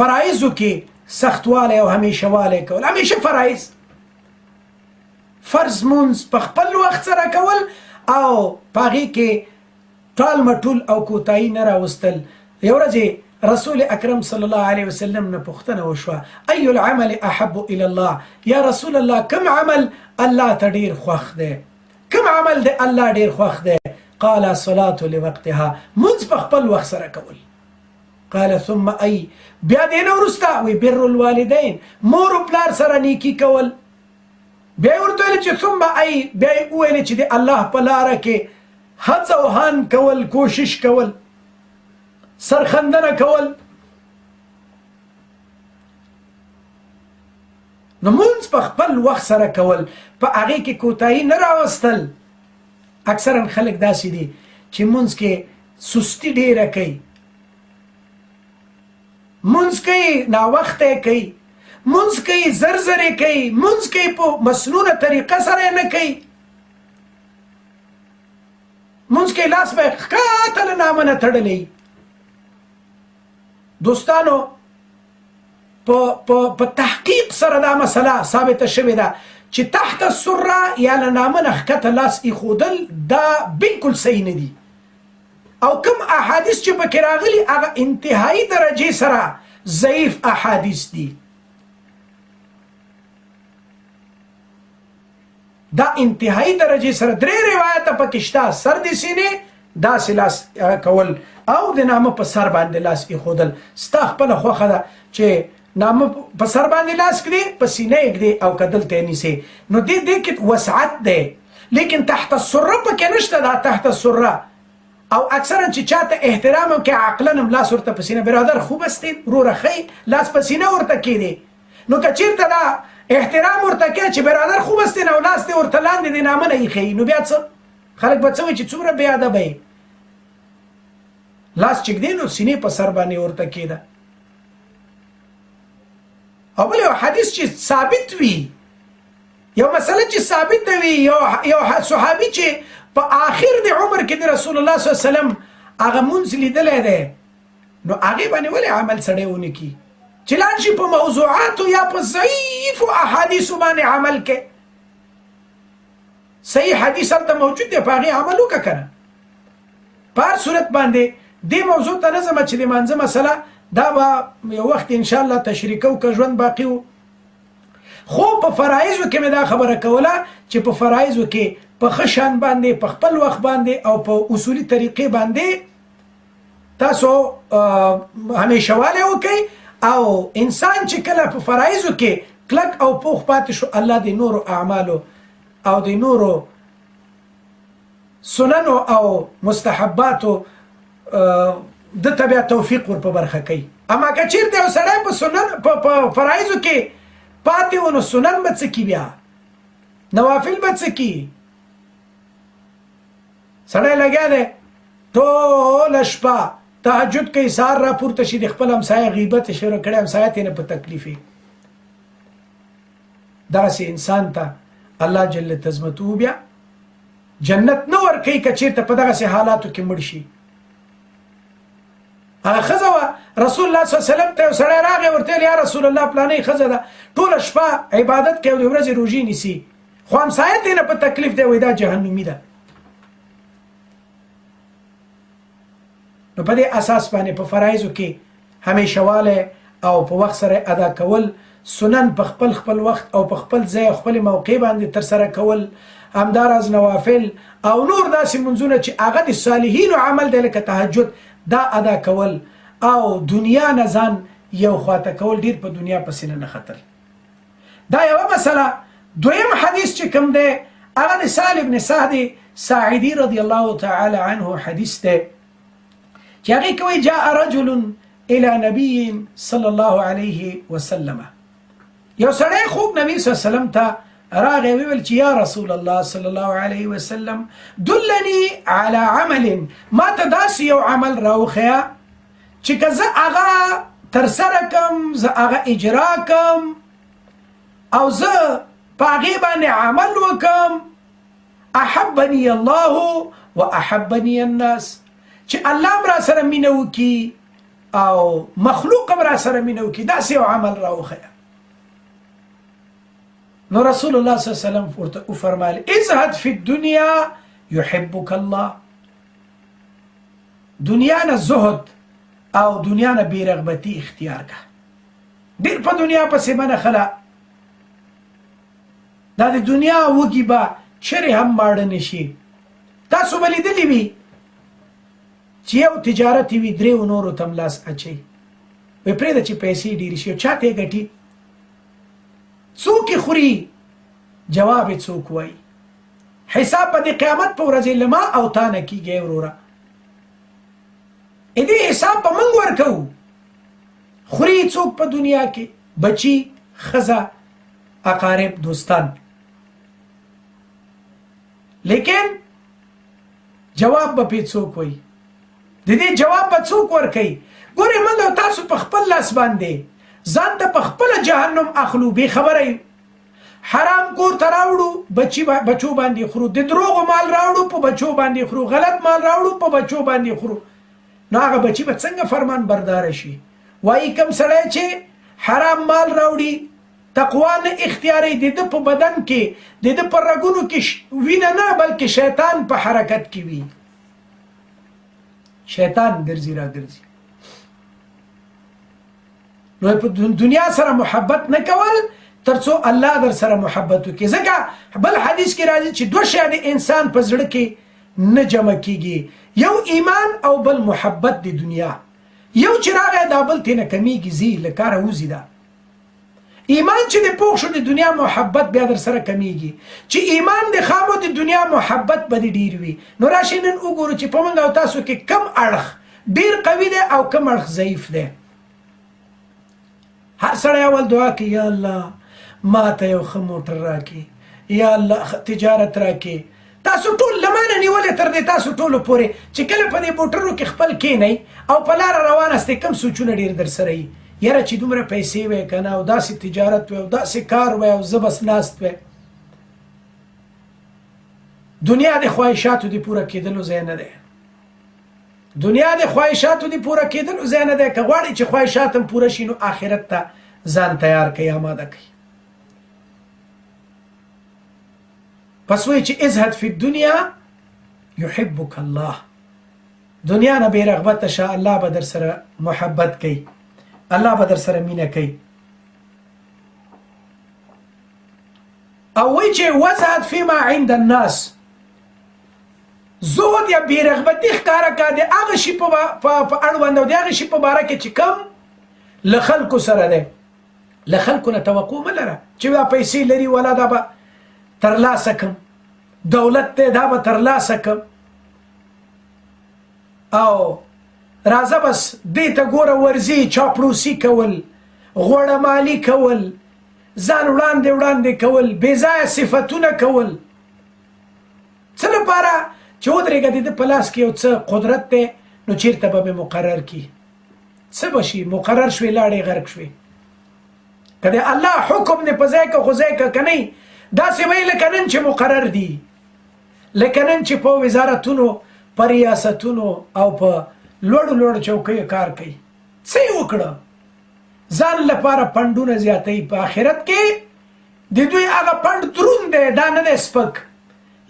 A: فرایضو کې سختوالی او همیشهوالی کول، همیشه فرایض، فرض مونځ په خپل وخت سره کول او په هغې کې ټال مټول او کوتاهي نه راوستل. یو ورځ رسول اکرم صلی الله علیه وسلم نه پوښتنه وشوه، ای العمل احب الی الله؟ یا رسول الله کوم عمل الله ته ډیر خوښ دی؟ کوم عمل دی الله ډیر خوښ دی؟ قال صلاة لوقتها، مونځ په خپل وخت سره کول. قال ثم ای، بیا دې نه وروسته وی بر الوالدین، مور او پلار سره نیکی کول. بیا یې ورته ویل چې ثم ای، بیا یې وویل چې د الله په لاره کې هڅه او هان کول، کوشش کول، سرخندنه کول. نو مونځ په خپل وخت سره کول، په هغې کې کوتاهي نه راوستل. اکثرا خلک داسې دي چې مونځ کې سستی ډېره کوي، مونځ کوي ناوخته یې کوي، مونځ کوي زر زر یې کوي، مونځ کوي په مسنونه طریقه سره یې نه کوي، مونځ کوي لاس به یې ښکته له نامه نه تړلی. دوستانو په تحقیق سره دا مسله ثابته شوې ده چې تحت السره یا له نامه نه ښکته لاس ایښودل دا بالکل صحیح نه دي، او کوم احادیث چې پکې راغلي هغه انتهایی درجې سره ضعیف احادیث دي. دا انتهایی درجې سره درې روایته پکې شته، سر د سینې داسې لاس کول او د نامه په سر باندې لاس ایښودل. ستا خپله خوښه ده چې نامه په سر باندې لاس کړي، په سینه یې ږدې او که دلته یې نیسې، نو دې کې وسعت دی، لیکن تحت السره پکې نشته. دا تحت السره او اکثرا چې چاته احترام وکړي عقلا هم لاس ورته په سینه، برادر خوب استې وروره ښه یې، لاس په سینه ورته کښېږدې. نو که چېرته دا احترام ورته کوې چې برادر خوب استې او لاس دې ورته لاندې د نامه نه ایښی، نو بیا څه خلک به څه وایي چې څومره بې ادبه یې، لاس چې ږدې نو سینې په سر باندې ورته کښېږده. او بل یو حدیث چې ثابت وي، یو مسله چې ثابته وي، یو صحابي چې په آخر د عمر کې د رسول الله صلی الله علیه وسلم هغه مونځ لیدلی دی، نو هغې باندې ولې عمل سړی ونه کړي چې لاړ شي په موضوعاتو یا په ضعیفو احادیثو باندې عمل کوي؟ صحیح حدیث هلته موجود دی، په هغې عمل وکړه که نه. په هر صورت باندې دې موضوع ته نه ځم چې د مانځه مسله دا به یو وخت انشاءالله تشریح کوو که ژوند باقي و. خو په فرایضو کې مې دا خبره کوله چې په فرایضو کې په ښه شان باندې، په خپل وخت باندې او په اصولي طریقې باندې تاسو همیشواله وکئ. او انسان چې کله په فرایضو کې کلک او پوخ پاتې شو، الله د نورو اعمالو او د نورو سننو او مستحباتو د ته بیا توفیق ور په برخه کوي. اما که چېرته یو سړی په سنن په فرایضو کې پاتې و، نو سنن به څه کي، بیا نوافل به څه کي؟ سړی لګیا دی ټوله شپه تهجد کوي، سهار راپورته شي د خپل همسایه غیبت یې شروع کړی، همسایه ترې نه په تکلیف وي. دغسې انسان ته الله جل عظمته بیا جنت نه ورکوي که چېرته په دغسې حالاتو کې مړ شي. هغه ښځه وه، رسول الله صلی الله علیه وسلم ته یو سړی راغی، ورته ویل یا رسول الله پلانۍ ښځه ده ټوله شپه عبادت کوي او د ورځې روژې نیسي، خو همسایه ترې نه په تکلیف دی، وایي دا جهنمي ده. نو په دې اساس باندې په فرایضو کې همیشهوالی او په وخت سره ادا کول، سنن په خپل خپل وخت او په خپل ځای او خپل موقع باندې ترسره کول، همداراز نوافل او نور داسې منځونه چې هغه د صالحینو عمل دی لکه تهجد، دا ادا کول، او دنیا نه ځان یو خواته کول، ډیر په دنیا پسې نه ختل. دا یوه مسله. دویم حدیث چې کوم دی هغه د سهل بن سعد ساعدي رضی الله تعالی عنه حدیث دی چې هغې کې وایي جاء رجل الى نبي صلی الله علیه وسلم. یو سړی خوږ نبی صلی الله علیه وسلم ته راغی، ویل چې یا رسول الله صلی الله علیه وسلم دلني على عمل، ما ته داسې یو عمل راوښیه چې که زه هغه ترسره کم، زه هغه اجرا کم او زه په هغې باندې عمل وکم، احبني الله واحبني الناس، چې الله هم را سره مینه وکړي او مخلوق هم را سره مینه وکړي، داسې یو عمل راوښیه. نو رسول الله صلی الله علیه وسلم ورته وفرمایل ازهد فی الدنیا یحبک الله. دنیا نه زهد او دنیا نه بېرغبتي اختیار که، ډېر په دنیا پسې مه نښله، دا د دنیا وږي به چېرې هم ماړه نه شي. تاسو به لیدلي وي چې یو تجارت وي درېو نورو ته هم لاس اچوي، وایي پرېږده چې پیسې ډېرې شي، چاته یې ګټي، څوک یې خوري، جواب یې څوک وایي. حساب به د قیامت په ورځ له ما او تا نه کېږي وروره، دې حساب به موږ ورکوو. خوري څوک په دنیا کې؟ بچي، ښځه، اقارب، دوستان، لیکن جواب به پې څوک وایي؟ د دې جواب به څوک ورکوي؟ ګورئ موږ او تاسو په خپل لاس باندې ځان ته په خپله جهنم اخلو، بې خبره یو. حرام کور ته راوړو، بچو باندې خورو، د دروغو مال راوړو په بچو باندې خورو، غلط مال راوړو په بچو باندې خورو. نو هغه بچي به څنګه فرمان بردار شي؟ وایي کوم سړی چې حرام مال راوړي، تقوا نه اختیاروي، د ده په بدن کې، د ده په رګونو کې وینه نه بلکې شیطان په حرکت کې وي، شیطان ګرځي راګرځي. نو په دنیا سره محبت نه کول ترڅو الله در سره محبت وکړي. ځکه بل حدیث کې راځي چې دوه شیان د انسان په زړه کې نه جمع کیږي، یو ایمان او بل محبت د دنیا. یو چې راغی دا بل ترې نه کمیږي، ځي له کاره وځي. دا ایمان چې د پوخ شو د دنیا محبت بیا در سره کمیږي، چې ایمان د خامو د دنیا محبت به دې ډیر وي. نو راشئ نن وګورو چې په موږ او تاسو کې کم اړخ ډیر قوي دی او کم اړخ ضعیف دی. هر سړی اول دعا کوي یا الله ما ته یو ښه موټر راکړي، یا الله ښه تجارت راکړي. تاسو ټول له ما نه نیولې تر دې تاسو ټولو پورې چې کله په دې موټرو کې خپل کښېنئ او په لاره روان یاستئ، کم سوچونه ډېر در سره وي، یاره چې دومره پیسې وی که نه، او داسې تجارت وی او داسې کار وی او زه بس ناست وی. دنیا د خواهشاتو د پوره کېدلو ځای نه دی، دنیا د خواهشاتو د پوره کېدلو ځای نه دی. که غواړئ چې خواهشات هم پوره شي نو آخرت ته ځان تیار کړئ، آماده کړئ. پس وایي چې ازهد فی الدنیا یحبک الله، دنیا نه بې رغبته شه، الله به در سره محبت کوي، الله به در سره مینه کوي. او وایي چې وزهد فيما عند الناس، زهد یا بې رغبتي ښکاره کا د هغه شي په اړوند او د هغه شي په باره کې چې کوم له خلکو سره دی. له خلکو نه توقع مه لره چې دا پیسې لري ولا دا به ترلاسه کم، دولت دی دا به ترلاسه کم، او راځه بس دې ته ګوره ورځي چاپړوسي کول، غوړه مالي کول، ځان وړاندې وړاندې کول، بې ځایه صفتونه کول. څه لپاره چې ودرېږه د ده په لاس کې یو څه قدرت دی نو چېرته به مې مقرر کړي؟ څه به شي؟ مقرر شوې لاړې غرق شوې. که د الله حکم دې په ځای که خو ځای که، که نه داسې به یې لکه نن چې مقرر دي، لکه نن چې په وزارتونو، په ریاستونو او په لوړو لوړو چوکیو کار کوي. څه یې وکړه؟ ځان لپاره پنډونه زیاتوي. په آخرت کې د دوی هغه پنډ دروند دی، دا نه دی سپک.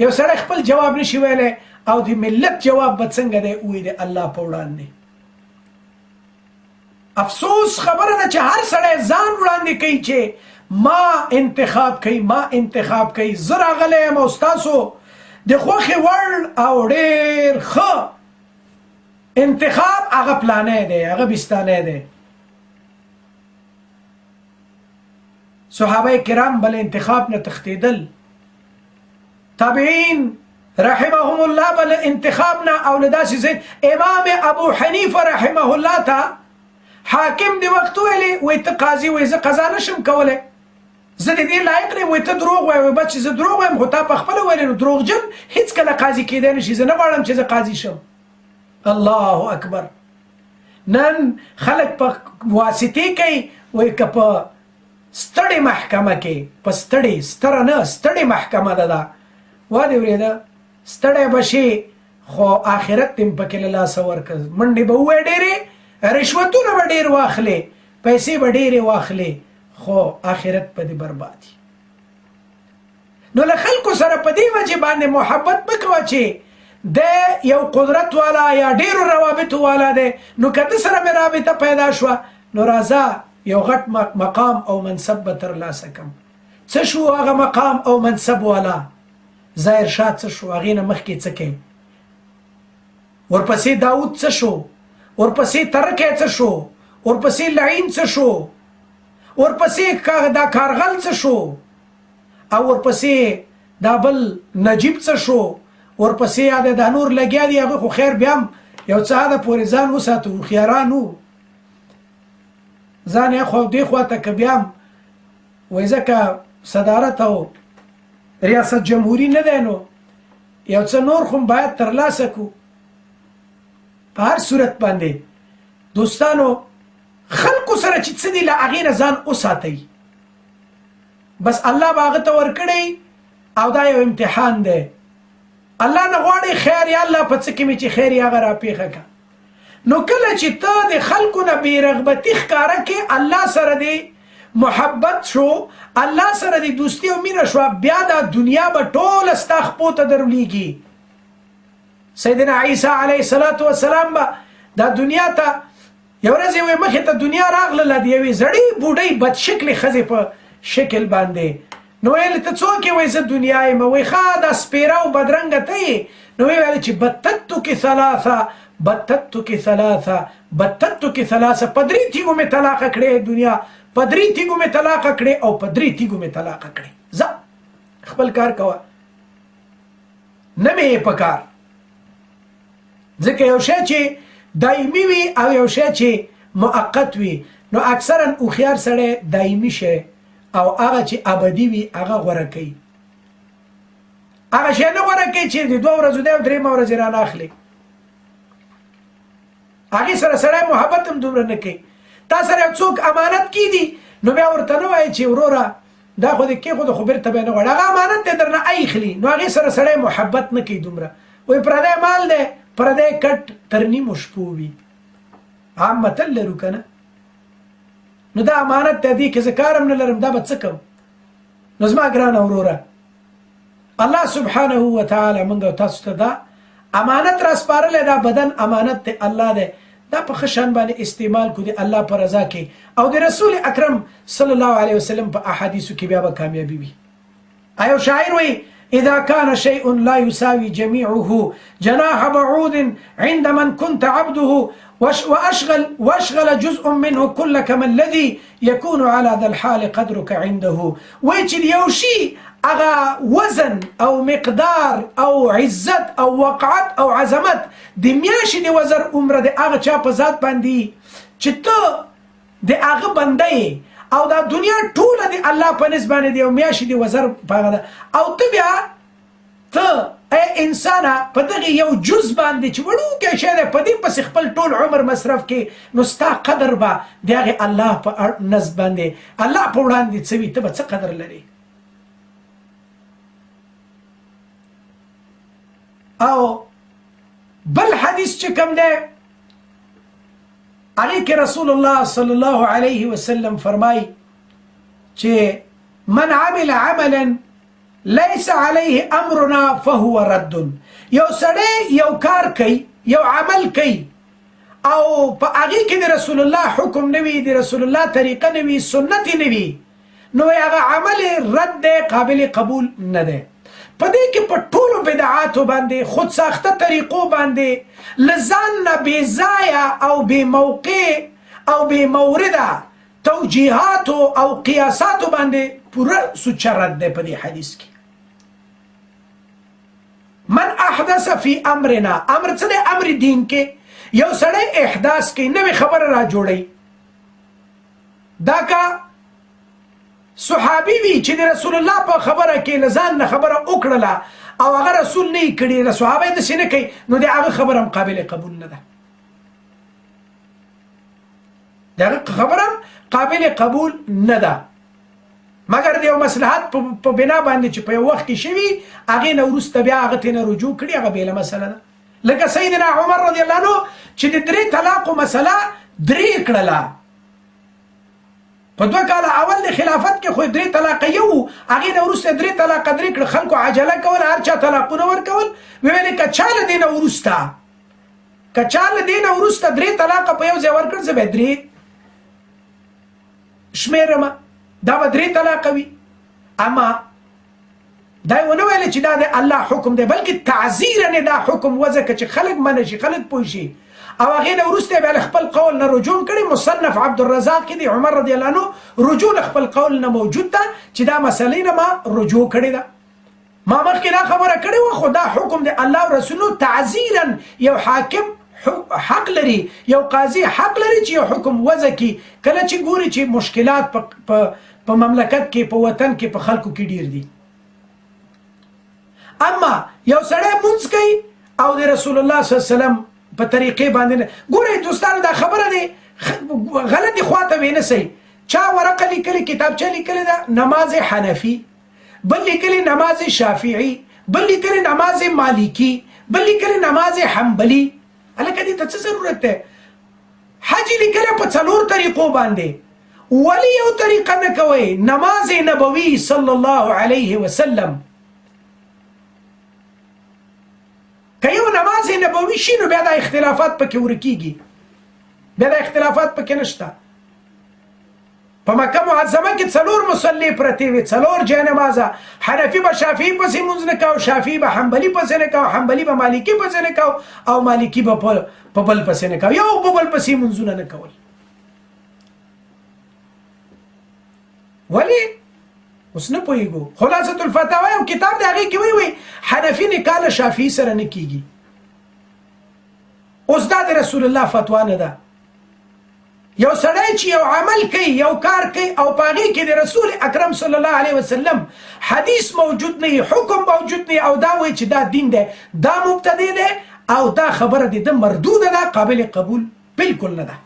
A: یو سړی خپل جواب نشي ویلی او د ملت جواب به څنګه دی ووایي د الله په وړاندې. افسوس خبره ده چې هر سړی ځان وړاندې کوي چې ما انتخاب کوي، ما انتخاب کوي، زه راغلی یم او ستاسو د خوښې وړ او ډېر ښه انتخاب هغه پلانی دی، هغه بستانی دی. صحابه کرام بل انتخاب نه تښتېدل، تابعین رحمهم الله بل انتخاب نه او له داسې ځای. امام ابو حنیفه رحمه الله ته حاکم د وخت ویلې، وایي ته قاضي، وایي زه قضا نشم کولی، زه د دې لایق نه یم. وایي ته دروغ وایې. وایي بس چې زه دروغ وایم خو تا په خپله ویلې، نو دروغجن هېڅکله قاضي کېدی نه شي، زه نه غواړم چې زه قاضي شم. الله اکبر. نن خلک په واسطې کوي، وایي که په ستړې محکمه کې، په ستړې، ستره نه، ستړې محکمه ده دا، وا دې ورېده، ستړی به شې خو آخرت دې هم پکې له لاسه ورکړه. منډې به ووایې ډېرې، رشوتونه به ډېر واخلې، پیسې به ډېرې واخلې، خو آخرت په دې برباد. نو له خلکو سره په دې وجې باندې محبت مه کوه چې دی یو قدرت والا یا ډېرو روابطو والا دی، نو که ده سره مې رابطه پیدا شوه نو راځه یو غټ مقام او منصب به ترلاسه کم. څه شو هغه مقام او منصب والا؟ ظاهر شاه څه شو؟ هغې نه مخکې څه کوي؟ ورپسې داود څه شو؟ ورپسې ترکی څه شو؟ ورپسې لعین څه شو؟ ورپسې دا کارغل څه شو؟ او ورپسې دا بل نجیب څه شو؟ ورپسې یاده دا نور لګیا دي. هغه خو خیر بیا هم یو څه حده پورې ځان وساتو، هوښیاران وو، ځان یې خو دې خوا ته که بیا هم وایي ځکه صدارت او ریاست جمهوري نه دی، نو یو څه نور خو باید ترلاسه کړو. په هر صورت باندې دوستانو خلکو سره چې څه دي له هغې نه ځان وساتئ، بس الله به هغه ته ورکړی او دا یو امتحان دی. الله نه غواړي خیر، یا الله په څه کې مې چې خیر یې هغه راپېښه کړه. نو کله چې ته د خلکو نه بې رغبتي ښکاره کې، الله سره دې محبت شو، الله سره دې دوستي او مینه شوه، بیا دا دنیا به ټوله ستا خپو ته درولېږي. سیدنا عیسی علیه الصلاة والسلام به دا دنیا ته یو ورځ یوې مخې ته دنیا راغلله د یوې زړې بوډۍ بدشکلې ښځې په شکل باندې. نو ویل ته څوک یې؟ وایي زه دنیا یم. وایي ښه دا سپېره او بدرنګه ته یې. نو ویې ویل چې بتتک ثلاثه، بتتک ثلاثه، بتتک ثلاثه، په درې تیږو مې طلاقه کړې دنیا، په درې تیږو مې طلاقه کړې او په درې تیږو مې طلاقه کړې. ځه خپل کار کوه، نه مې یې په کار. ځکه یو شی چې دایمي وي او یو شی چې مؤقت وي، نو اکثرا هوښیار سړی دایمي شی او هغه چې ابدي وي هغه غوره کوي. هغه شی نه غوره کوي چې د دوه ورځو دی او درېیمه ورځ یې رانه اخلي. هغې سره سړی محبت هم دومره نه کوي. تا سره یو څوک امانت کیدي نو بیا ورته نه وایي چې وروره دا خو دې کېښود خو بېرته به یې نه غواړي، هغه امانت دی درنه ایخلي، نو هغې سره سړی محبت نه کوي دومره. وایي پردی مال دی، پردی کټ تر نیمو شپو وي. عام متل لرو که نه؟ نو دا امانت دی، دې کې زه کار هم نه لرم، دا به څه کوم؟ نو زما ګرانه وروره، الله سبحانه وتعالی موږ او تاسو ته دا امانت را سپارلی، دا بدن امانت دی، الله دی، دا په ښه شان باندې استعمال کړو د الله په رضا کې او د رسول اکرم صلی الله علیه وسلم په احادیثو کې، بیا به کامیابي وي. ایو شاعر وایي اذا كان شيء لا يساوي جميعه جناح بعوض عند من كنت عبده واشغل جزء منه كلك، ما الذي يكون على ذا الحال قدرك عنده؟ وای چې یو شي هغه وزن او مقدار او عزت او وقعت او عظمت د میاشتې د وزر عمره د هغه چا په ذات باندې چې ته د هغه بنده یې، او دا دنیا ټوله د الله په نسبت باندې د یو میاشتې د وزر په هغه ده، او ته بیا ته ای انسانه په دغه یو جز باندې چې وړوکی شی دی په دې پسې خپل ټول عمر مصرف کې، نو ستا قدر به د هغې الله په نزد باندې، الله په وړاندې څه وي، ته به څه قدر لرې؟ او بل حدیث چې کوم دی هغې کې رسول الله صلی الله علیه وسلم فرمایي چې من عمل عملا ليس عليه امرنا فهو رد. یو سړی یو کار کوي، یو عمل کوي، او په هغې کې د رسول الله حکم نه وي، د رسول الله طریقه نه وي، سنت نه وي، نو هغه عمل رد دی، قابل قبول نه دی. په دې کې په ټولو بدعاتو باندې، خود ساخته طریقو باندې، له ځان نه بې ځایه او بې موقع او بې مورده توجیهاتو او قیاساتو باندې پوره سوچه رد دی په دې حدیث کې. من احدث فی امرنا، امر څه دی؟ امر دین کې یو سړی احداث کوي، نوې خبره را جوړوي، دا که صحابي وي چې د رسول الله په خبره کې له ځان نه خبره وکړله او هغه رسول نه یې کړي، له صحابه یې داسې نه کوي، نو د هغه خبره هم قابل قبول نه ده، د هغه خبره هم قابل قبول نه ده، مګر د یو مصلحت په بنا باندې چې په یو وخت کې شوي هغې نه وروسته بیا هغه ترې نه رجوع کړي، هغه بېله مسله ده. لکه سیدنا عمر رضی الله عنه چې د درې طلاقو مسله درې کړله، په 2 کاله اول د خلافت کې خو درې طلاقه یو، هغې نه وروسته درې طلاقه درې کړه، خلکو عجله کوله، هر چا طلاقونه ورکول، ویل که چا له دې نه وروسته، که چا له دې نه وروسته درې طلاقه په یو ځای ورکړ، زه به یې درې شمېرمه، دا به درې طلاقه وي. اما دا یې ونه ویل چې دا د الله حکم دی، بلکې تعذیراً یې دا حکم وځکه چې خلک منع شي، خلک پوه شي، او هغې نه وروسته یې بیا له خپل قول نه رجوع کړې. مصنف عبدالرزاق کې د عمر رضی الله عنه رجوع له خپل قول نه موجود ده چې دا مسلې نه ما رجوع کړې ده. ما مخکې دا خبره کړې وه، خو دا حکم د الله او رسول تعذیراً یو حاکم حق لري، یو قاضي حق لري چې یو حکم وضع کړي کله چې ګوري چې مشکلات په مملکت کې، په وطن کې، په خلکو کې ډیر دي. اما یو سړی مونځ کوي او د رسول الله صلی الله علیه وسلم په طریقې باندې نه ګورئ دوستانو، دا خبره دی غلطې خواته وینه سئ. چا ورقه لیکلې، کتابچه لیکلې ده نماز حنفي، بل لیکلې نماز شافعي، بل لیکلې نماز مالکی، بل لیکلې نماز حنبلي. هلکه دې ته څه ضرورت دی؟ حج لیکلی په 4 طریقو باندې، ولې یو طریقه نه کوئ؟ نماز نبوي صلی الله علیه وسلم، که یو نماز نبوي شي نو بیا دا اختلافات پکې ورکیږي، بیا دا اختلافات پکې نشته. په مکه معظمه کې 4 مصلې پرتې وې، 4 جای نمازه، حنفي به شافعي پسې مونځ نه کاوه، شافعي به حنبلي پسې نه کاوه، حنبلي به مالکي پسې نه کاوه، او مالکي به په بل پسې نه کاوه، یو په بل پسې مونځونه نه کول. ولې؟ اوس نه پوهېږو. خلاصة الفتاوی یو کتاب دی، هغې کې وایي وایي حنفي نکاح له شافعي سره نه کېږي. اوس دا د رسول الله فتوا نه ده. یو سړی چې یو عمل کوي، یو کار کوي، او په هغې کې د رسول اکرم صلی الله علیه وسلم حدیث موجود نه وي، حکم موجود نه وي، او دا وایي چې دا دین دی، دا مبتدی دی، او دا خبره د ده مردوده ده، قابل قبول بالکل نه ده.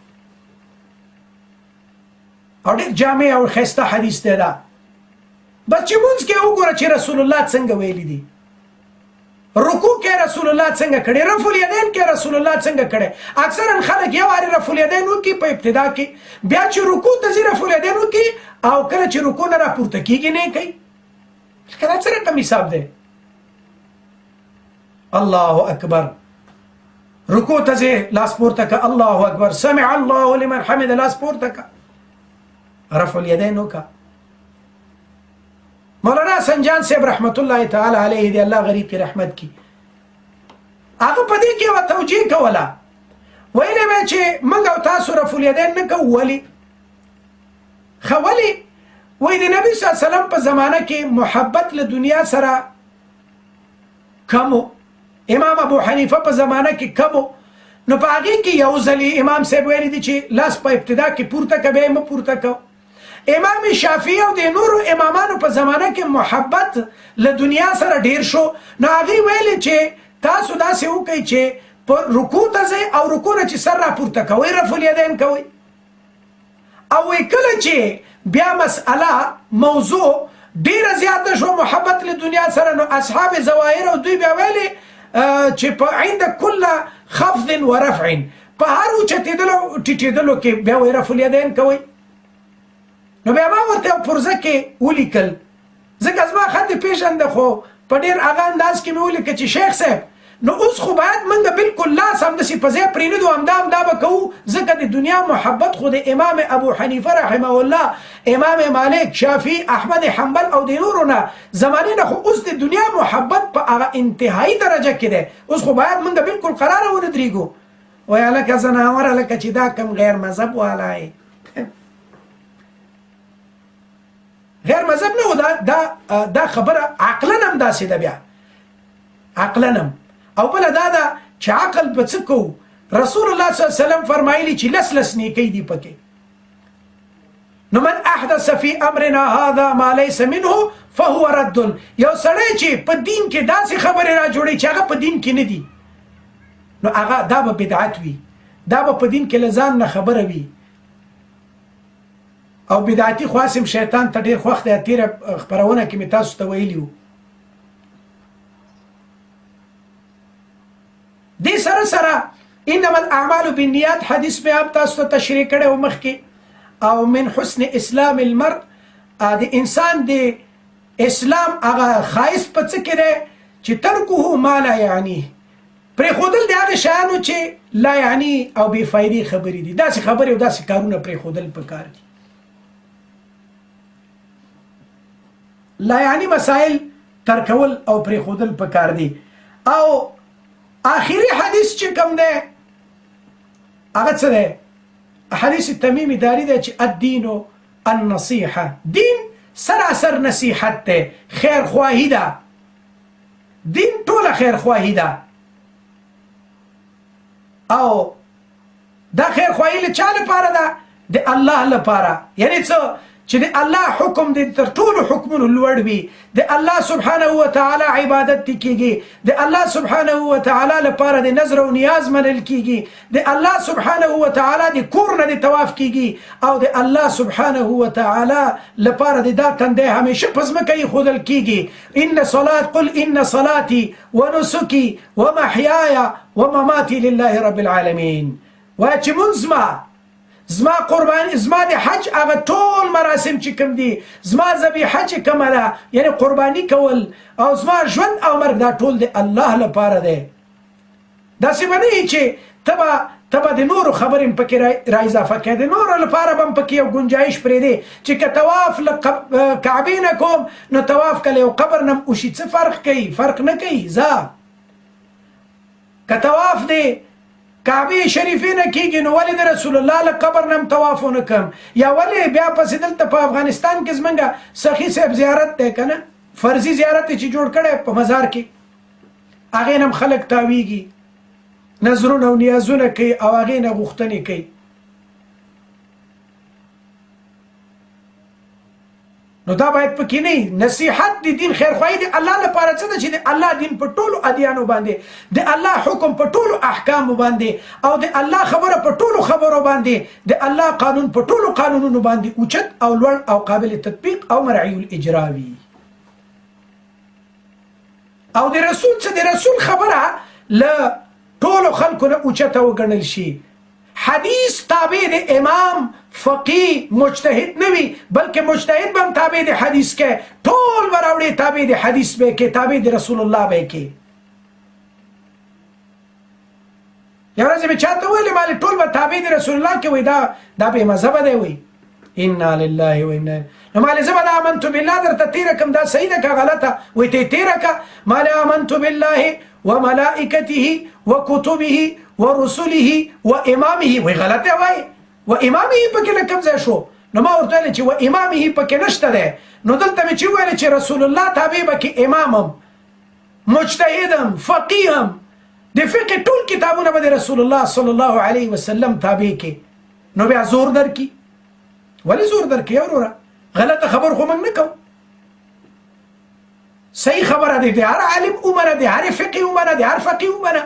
A: او ډېر جامع او ښایسته حدیث دی دا. بس چې مونځ کې وګوره چې رسول الله څنګه ویلي دي، رکوع کې رسول الله څنګه کړي، رفع الیدین کې رسول الله څنګه کړي. اکثرا خلک یو وارې رفع الیدین وکړي په ابتدا کې، بیا چې رکوع ته ځي رفع الیدین وکړي، او کله چې رکوع نه راپورته کېږي نه یې کوي. لکه دا څه رقم حساب دی؟ الله اکبر، رکوع ته ځې لاس پورته که، الله اکبر، سمع الله لمن حمده، لاس پورته که، رفع الیدین وکړه. مولانا سنجان صاحب رحمت الله تعالی علیه دی الله غریق رحمت کی، هغه په دې کې یوه توجیه کوله، ویلې به چې موږ او تاسو رفع الیدین نه کوو. ولې؟ ښه ولې؟ وایي د نبي صلی الله علیه وسلم په زمانه کې محبت له دنیا سره کم و، امام ابو حنیفه په زمانه کې کم و، نو په هغې کې یو ځلې امام صاحب ویلي دي چې لاس په ابتدا کې پورته که، بیا یې مه پورته کوه. امام شافعي او د نورو امامانو په زمانه کې محبت له دنیا سره ډیر شو، نو هغې ویلې چې تاسو داسې وکئ چې په رکوع ته ځئ او رکوع نه چې سر راپورته کوئ رفع الیدین کوئ. او وایي کله چې بیا مسئله موضوع ډیره زیاته شوه محبت له دنیا سره، نو اصحاب ظواهر او دوی بیا ویلې چې په عند کل خفض و رفع، په هر اوچتېدلو ټیټېدلو کې بیا وایي رفع الیدین کوئ. نو بیا ما ورته یو پرزه کې ولیکل، ځکه زما خط یې پېژنده، خو په ډېر هغه انداز کې مې ولیکه چې شیخ صاحب نو اوس خو باید موږ بالکل لاس همداسې په ځای پرېنږدو، همدا همدا به کوو، ځکه د دنیا محبت خو د امام ابو حنیفه رحمه الله، امام مالک، شافعي، احمد حنبل او د نورو نه زمانې نه خو اوس د دنیا محبت په هغه انتهایی درجه کې دی، اوس خو باید موږ بالکل قراره ونه درېږو. وایي هلکه ځناوره، لکه چې دا کم غیر مذهب والا یې، غیر مذهب نه و، دا دا دا خبره عقلا هم داسې ده، بیا عقلا هم. او بله دا ده چې عقل په څه کوو؟ رسول الله صلی الله علیه وسلم فرمایلی چې لس لس نیکۍ دي پکې. نو من احدث فی امرنا هذا ما ليس منه فهو رد. یو سړی چې په دین کې داسې خبرې را جوړوي چې هغه په دین کې نه دي، نو هغه دا به بدعت وي، دا به په دین کې له ځان نه خبره وي. او بدعتي خو هسې هم شیطان ته ډېر خوښ دی، تېره خپرونه کې مې تاسو ته ویلي وو. دې سره سره انما الاعمال بالنیات حدیث مې هم تاسو ته تشریح کړی و مخکې. او من حسن اسلام المرء، د انسان د اسلام هغه ښایست په څه کې دی چې ترکه ما لا یعنیه، پرېښودل د هغه شیانو چې لا یعنی او بې فایدې خبرې دي، داسې خبرې او داسې کارونه پرېښودل پکار دي. لا یعنی مسائل ترکول او پرېښودل پکار دي. او آخري حدیث چې کوم دی هغه څه دی؟ حدیث تمیمی داری دی چې الدین النصیحه، دین سراسر نصیحت دی، خیرخواهي ده، دین ټوله خیرخواهي ده. او دا خیرخواهي له چا لپاره ده؟ د الله لپاره. یعنی څه؟ چې د الله حکم دې تر ټولو حکمونو لوړ وي، د الله سبحانه وتعالی عبادت دې کیږي، د الله سبحانه وتعالی لپاره د نظر او نیاز منل کیږي، د الله سبحانه وتعالی د کور نه د طواف کیږي، او د الله سبحانه وتعالی لپاره د دا تندی همیشه په ځمکه ایښودل کیږي. ان صلات قل ان صلاتي ونسکي ومحیاي ومماتي لله رب العالمین. وایه چې مونځ زما، زما قرباني، زما د حج هغه ټول مراسم چې کوم دي، زما ذبیحه چې کومه ده، یعنی قرباني کول، او زما ژوند او مرګ دا ټول د الله لپاره دی. داسې به نه وي چې ته به د نورو خبرې هم پکې را اضافه کړې، د نورو لپاره به هم پکې یو ګنجایش پرېږدې چې که طواف له کعبې نه کوم نو طواف که له یو قبر نه هم وشي څه فرق کوي؟ فرق نه کوي. ځه که طواف دی کعبې شریفې نه کېږي نو ولې د رسول الله له قبر نه هم طواف ونه کړم؟ یا ولې بیا پسې دلته په افغانستان کې زمونږ سخي صاحب زیارت دی که نه، فرضي زیارت یې چې جوړ کړی په مزار کې، هغې نه هم خلک تاویږي، نظرونه او نیازونه کوي او هغې نه غوښتنې کوي. نو دا باید پکې نه وي. نصیحت د دین خیرخواهي د الله لپاره څه ده؟ چې د الله دین په ټولو ادیانو باندې، د الله حکم په ټولو احکامو باندې، او د الله خبره په ټولو خبرو باندې، د الله قانون په ټولو قانونونو باندې اوچت او لوړ او قابل تطبیق او مرعي الاجرا وي. او د رسول څه؟ د رسول خبره له ټولو خلکو نه اوچته وګڼل شي. حدیث تابع د امام فقیه مجتهد نه وي، بلکې مجتهد به هم تابع د حدیث کې، ټول به راوړي تابع د حدیث به کې، تابع د رسول الله به کې. یو ورځ مې چاته وویل، ما ټول به تابع د رسول الله کې، وایي دا بې مذهبه دی. وایي انا لله و انا. نو مال زه به د آمنت بالله درته تېره کړم، دا صحیح ده که غلطه؟ وایي ته یې تېره کړه. مال آمنت بالله وملائکته وکتبه ورسله وامامه. وایي غلطه وایي، و امامه پکې له کوم ځای شو؟ نو ما ورته ویل چې و امامه پکې نشته دی. نو دلته مې چې وویل چې رسول الله تابع به کې امامم، مجتهدم، فقیهم، د فقه ټول کتابونه به د رسول الله صلی الله علیه وسلم تابع کې، نو بیا زور درکي. ولې زور درکې وروره؟ غلطه خبر خو موږ نه کوو، صحیح خبره دی، د هر عالم ومنه، د هر فقه ومنه، د هر فقيه ومنه،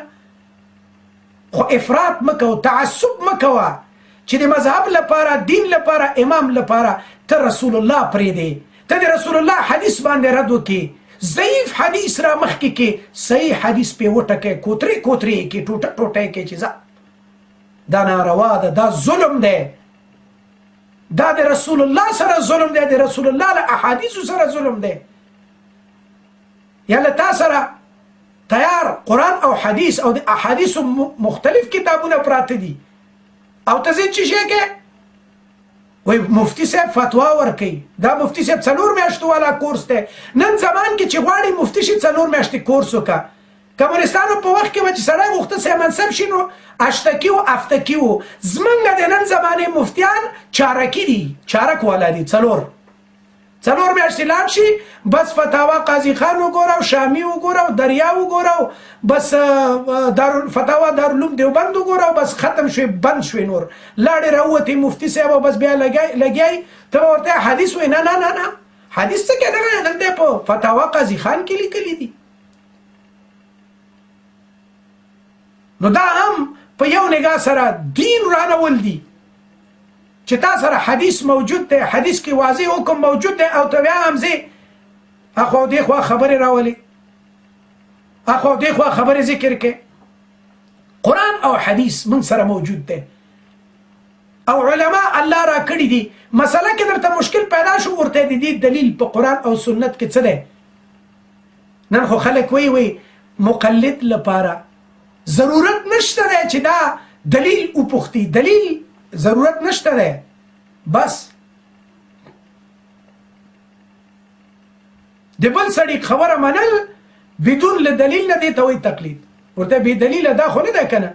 A: خو افراط مه کوه، تعصب مه کوه چې د مذهب لپاره، دین لپاره، امام لپاره ته رسول الله پرېږدې، ته د رسول الله حدیث باندې رد وکړې، ضعیف حدیث را مخکې کې، صحیح حدیث پې وټکې، کوترې کوترې کې، ټوټه ټوټه کې، چې ځه دا ناروا ده، دا ظلم دی، دا د رسول الله سره ظلم دی، د رسول الله له احادیثو سره ظلم دی. یا له تا سره تیار قرآن او حدیث او د احادیثو مختلف کتابونه پراته دي، او ته ځې چې شی کې وای مفتی صاحب فتوا ورکوي. دا مفتی صاحب 4 میاشتو والا کورس دی. نن زمان کې چې غواړي مفتی شي 4 میاشتې کورس وکړه. کمونستانو په وخت کې به چې سړی غوښته صاحب منصب شي نو اشتکي و افتکي و. زمونږ د نن زمانې مفتیان چارکي دي، چارک والا دي. 4 میاشتې لاړ شي بس فتاوا قاضي خان وګوره او شامی وګوره او دریا وګوره او بس فتاوا دارالعلوم دیوبند وګوره او بس ختم شوې، بند شوې. نور لاړې راووتې مفتي صاحب او بس بیا لګیای. ته به ورته حدیث وایې، نه نه نه نه، حدیث څه کې دغه دلته په فتاوا قاضي خان کې لیکلي دي. نو دا هم په یو نگاه سره دین ورانول دي چې تا سره حدیث موجود دی، حدیث کې واضح حکم موجود دی، او ته بیا هم ځې اخوا او دې خوا خبرې راولې، اخوا او دې خوا خبرې ذکر کې. قرآن او حدیث موږ سره موجود دی او علما الله را کړي دي. مسله کې درته مشکل پیدا شو، ورته د دې دلیل په قرآن او سنت کې څه دی؟ نن خو خلک وایي وایي مقلد لپاره ضرورت نشته دی چې دا دلیل وپوښتي، دلیل ضرورت نشته دی. بس د بل سړي خبره منل بدون له دلیل نه دی ته وایي تقلید. ورته بې دلیله دا خو نه ده که نه.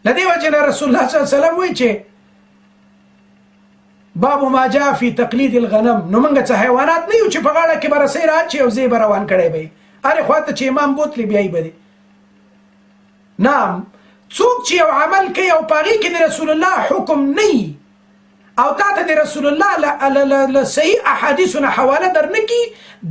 A: له دې وجې نه رسول الله صلی الله علیه وسلم وایي چې باب ما جاء فی تقلید الغنم. نو موږ څه حیوانات نه یو چې په غاړه کې به رسۍ راچي او ځای به روان کړی به یې، هرې خوا ته چې امام بوتلې بیا یې به دی. نعم، څوک چې یو عمل کوي او په هغې کې د رسول الله حکم نه وي او تا ته د رسول الله له صحیح احادیثو نه حواله در نه کړي،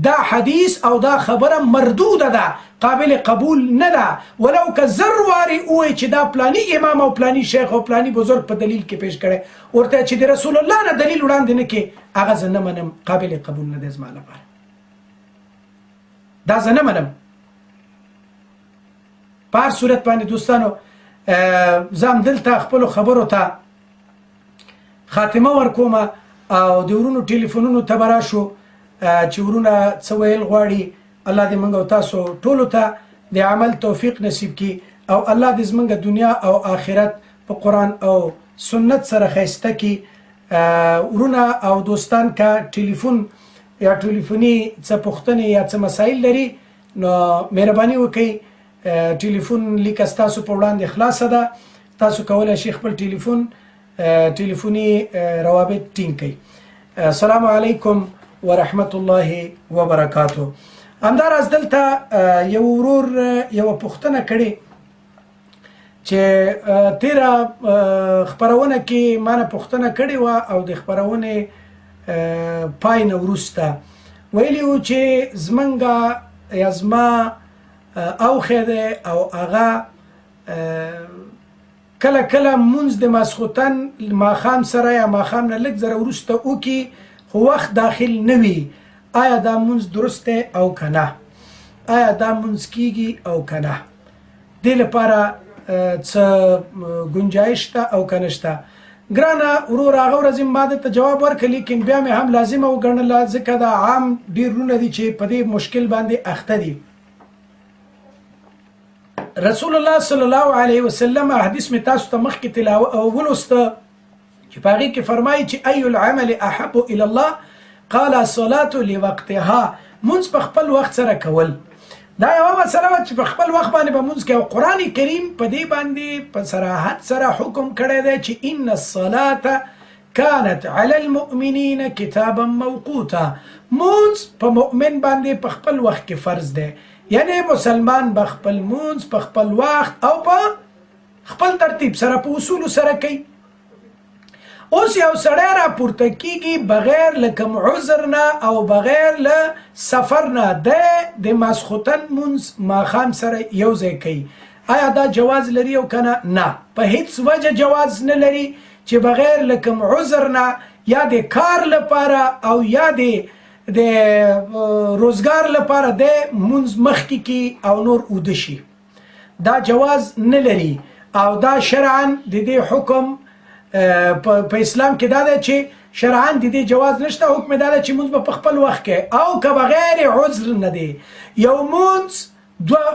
A: دا حدیث او دا خبره مردوده ده، قابل قبول نه ده. ولو که زر وارې ووایي چې دا پلانی امام او پلانی شیخ او پلانی بزرګ په دلیل کې پیش کړی، ورته چې د رسول الله نه دلیل وړاندې نه کړي، هغه زه نه منم، قابل قبول نه دی زما لپاره، دا زه نه منم. په هر صورت باندې دوستانو زه هم دلته خپلو خبرو ته خاتمه ورکوم او د ورونو ټلیفونونو ته به راشو چې ورونه څه ویل غواړي. الله دې موږ او تاسو ټولو ته د عمل توفیق نصیب کړي او الله دې زموږ دنیا او آخرت په قرآن او سنت سره ښایسته کړي. ورونه او دوستان که ټلیفون یا ټلیفوني څه پوښتنې یا څه مسایل لري نو مهرباني وکړئ، ټلیفون لیکه ستاسو په وړاندې خلاصه ده، تاسو کولی شئ خپل ټلیفوني روابط ټینګ کړئ. السلام علیکم ورحمت الله وبرکاته. همداراز دلته یو ورور یوه پوښتنه کړې چې تېره خپرونه کې ما نه پوښتنه کړې وه او د خپرونې پای نه وروسته ویلي وو چې زمونږ یا زما اوښی دی او هغه کله کله مونځ د ماسخوتن ماښام سره یا ماښام نه لږ ذره وروسته وکړي خو وخت داخل نه وي، آیا دا مونځ درست دی او که نه؟ آیا دا مونځ کیږي او که نه؟ دې لپاره څه ګنجایش شته او که نشته؟ ګرانه ورور، هغه ورځ ما درته جواب ورکړ، لیکن بیا مې هم لازمه وګڼله ځکه دا عام ډېر وروڼه دي چې په دې مشکل باندې اخته دي. رسول الله صلی الله علیه وسلم حدیث می تاسو ته مخکې تلاوت ولوسته. چې په هغې کې فرمایي چې ای العمل احب الی الله قال الصلاة لوقتها، مونځ په خپل وخت سره کول. دا یوه مسله وه چې په خپل وخت باندې به مونځ کوي. او قرآن کریم په دې باندې په صراحت سره حکم کړی دی چې ان الصلاة كانت على المؤمنین کتابا موقوتا، مونځ په مؤمن باندې په خپل وخت کې فرض دی، یعنی مسلمان به خپل مونځ په خپل وخت او په خپل ترتیب سره په اصولو سره کوي. اوس یو سړی را پورته کیږي بغیر له کوم عذر نه او بغیر له سفر نه، دی د ماسخوتن مونځ ماښام سره یو ځای کوي، آیا دا جواز لري او که نه؟ نه، په هیڅ وجه جواز نه لري چې بغیر له کوم عذر نه یا د کار لپاره او یا د روزګار لپاره دی مونځ مخکې کي او نور اوده شي، دا جواز نه لري. او دا شرعاً د دې حکم په اسلام کې دا دی چې شرعاً د دې جواز نشته، حکم دا دی چې مونځ به په خپل وخت کې او که بغیر عذر نه دی یو مونځ دوه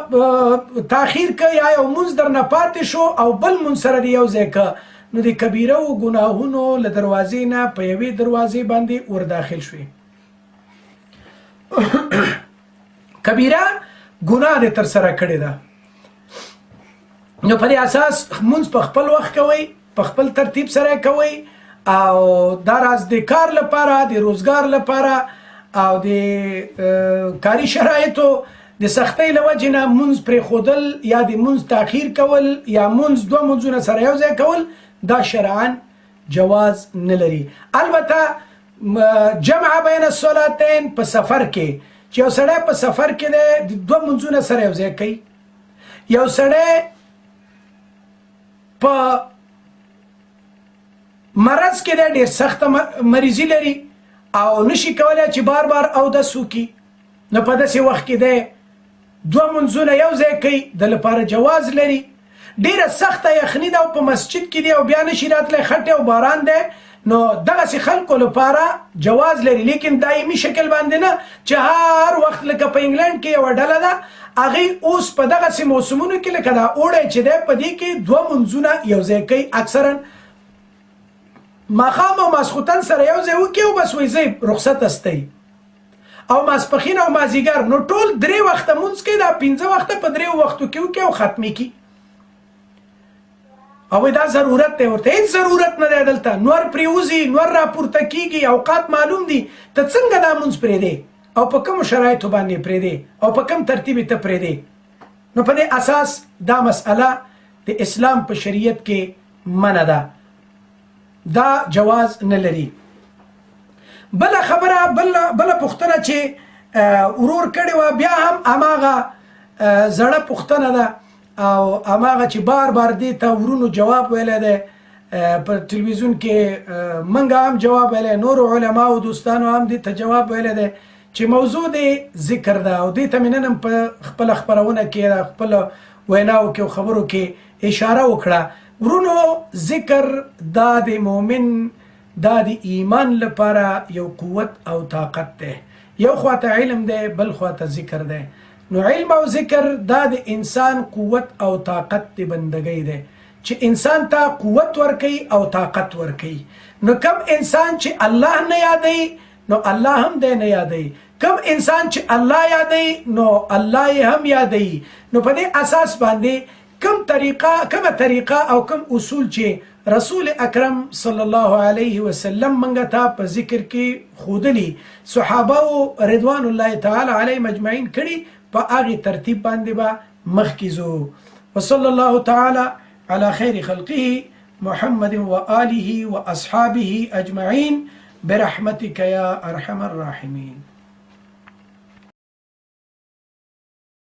A: تاخیر که یا یو مونځ درنه پاتې شو او بل مونځ سره دی یو ځای که، نو د کبیره و ګناهونو له دروازې نه په یوې دروازې باندې ور داخل شوې. کبیره ګناه دې ترسره کړې ده. نو په دې اساس مونځ په خپل وخت کوئ، په خپل ترتیب سره کوئ، او دا راز د کار لپاره، د روزګار لپاره او د کاري شرایطو د سختۍ له وجې نه مونځ پرېښودل یا د مونځ تاخیر کول یا مونځ دوه مونځونه سره یو ځای کول، دا شرعاً جواز نه لري. البته جمع بین الصلاتین په سفر کې، چې یو سړی په سفر کې دی دوه مونځونه سره یو ځای کوي، یو سړی په مرض کې دی ډېر سخته مریضي لري او نشي کولی چې بار بار اودس وکړي، نو په داسې وخت کې دی دوه مونځونه یو ځای کوي، د لپاره جواز لري. ډېره سخته یخني ده او په مسجد کې دی او بیا نشي راتلی، خټې او باران دی، نو دغسې خلکو لپاره جواز لري، لیکن دایمي شکل باندې نه چې هر وخت لکه په انګلند کې یوه ډله ده هغوی اوس په دغسې موسمونو کې لکه دا اوړی چې دی په دې کې دوه مونځونه یو ځای کوي، اکثرا ماښام او ماسخوتن سره یو ځای وکړي او بس وایي ځئ رخصت استئ، او ماسپښین او مازیګر، نو ټول درې وخته مونځ کوي، دا پنځه وخته په درېو وختو کې وکړي او ختمې کړي. او دا ضرورت دی ورته، هیڅ ضرورت نه دی دلته، نور پرېوځي، نور راپورته کیږي، اوقات معلوم دي، ته څنګه دا مونځ پرېږدې او په کومو شرایطو باندې پرېږدې او په کوم ترتیب یې ته پرېږدې؟ نو په دې اساس دا مسئله د اسلام په شریعت کې منع ده، دا جواز نه لري. بله خبره، بله پوښتنه چې ورور کړې وه، بیا هم هماغه زړه پوښتنه ده او هماغه چې بار بار دې ته ورونو جواب ویلی دی په تلویزیون کې، منګه هم جواب ویلی، نورو علماو دوستانو هم دې ته جواب ویلی دی چې موضوع دې ذکر ده، او دې ته مې نن هم په خپله خپرونه کې، خپله ویناو کې او خبرو کې اشاره وکړه. ورونو، ذکر دا د مؤمن، دا د ایمان لپاره یو قوت او طاقت دی. یو خواته علم دی، بل خواته ذکر دی. نو علم او ذکر دا د انسان قوت او طاقت د بندګۍ دی چې انسان ته قوت ورکوي او طاقت ورکوي. نو کم انسان چې الله نه یادوي نو الله هم دی نه یادوي، کم انسان چې الله یادوي نو الله یې هم یادوي. نو په دې اساس باندې کم طریقه، کومه طریقه او کم اصول چې رسول اکرم صلی الله علیه وسلم منګه ته په ذکر کې ښودلي، صحابه رضوان الله تعالی علیهم اجمعین کړي، په هغې ترتیب باندې به مخکې ځو. وصلی الله تعالی علی خیر خلقه محمد وآله وأصحابه أجمعين برحمتك يا أرحم الراحمين.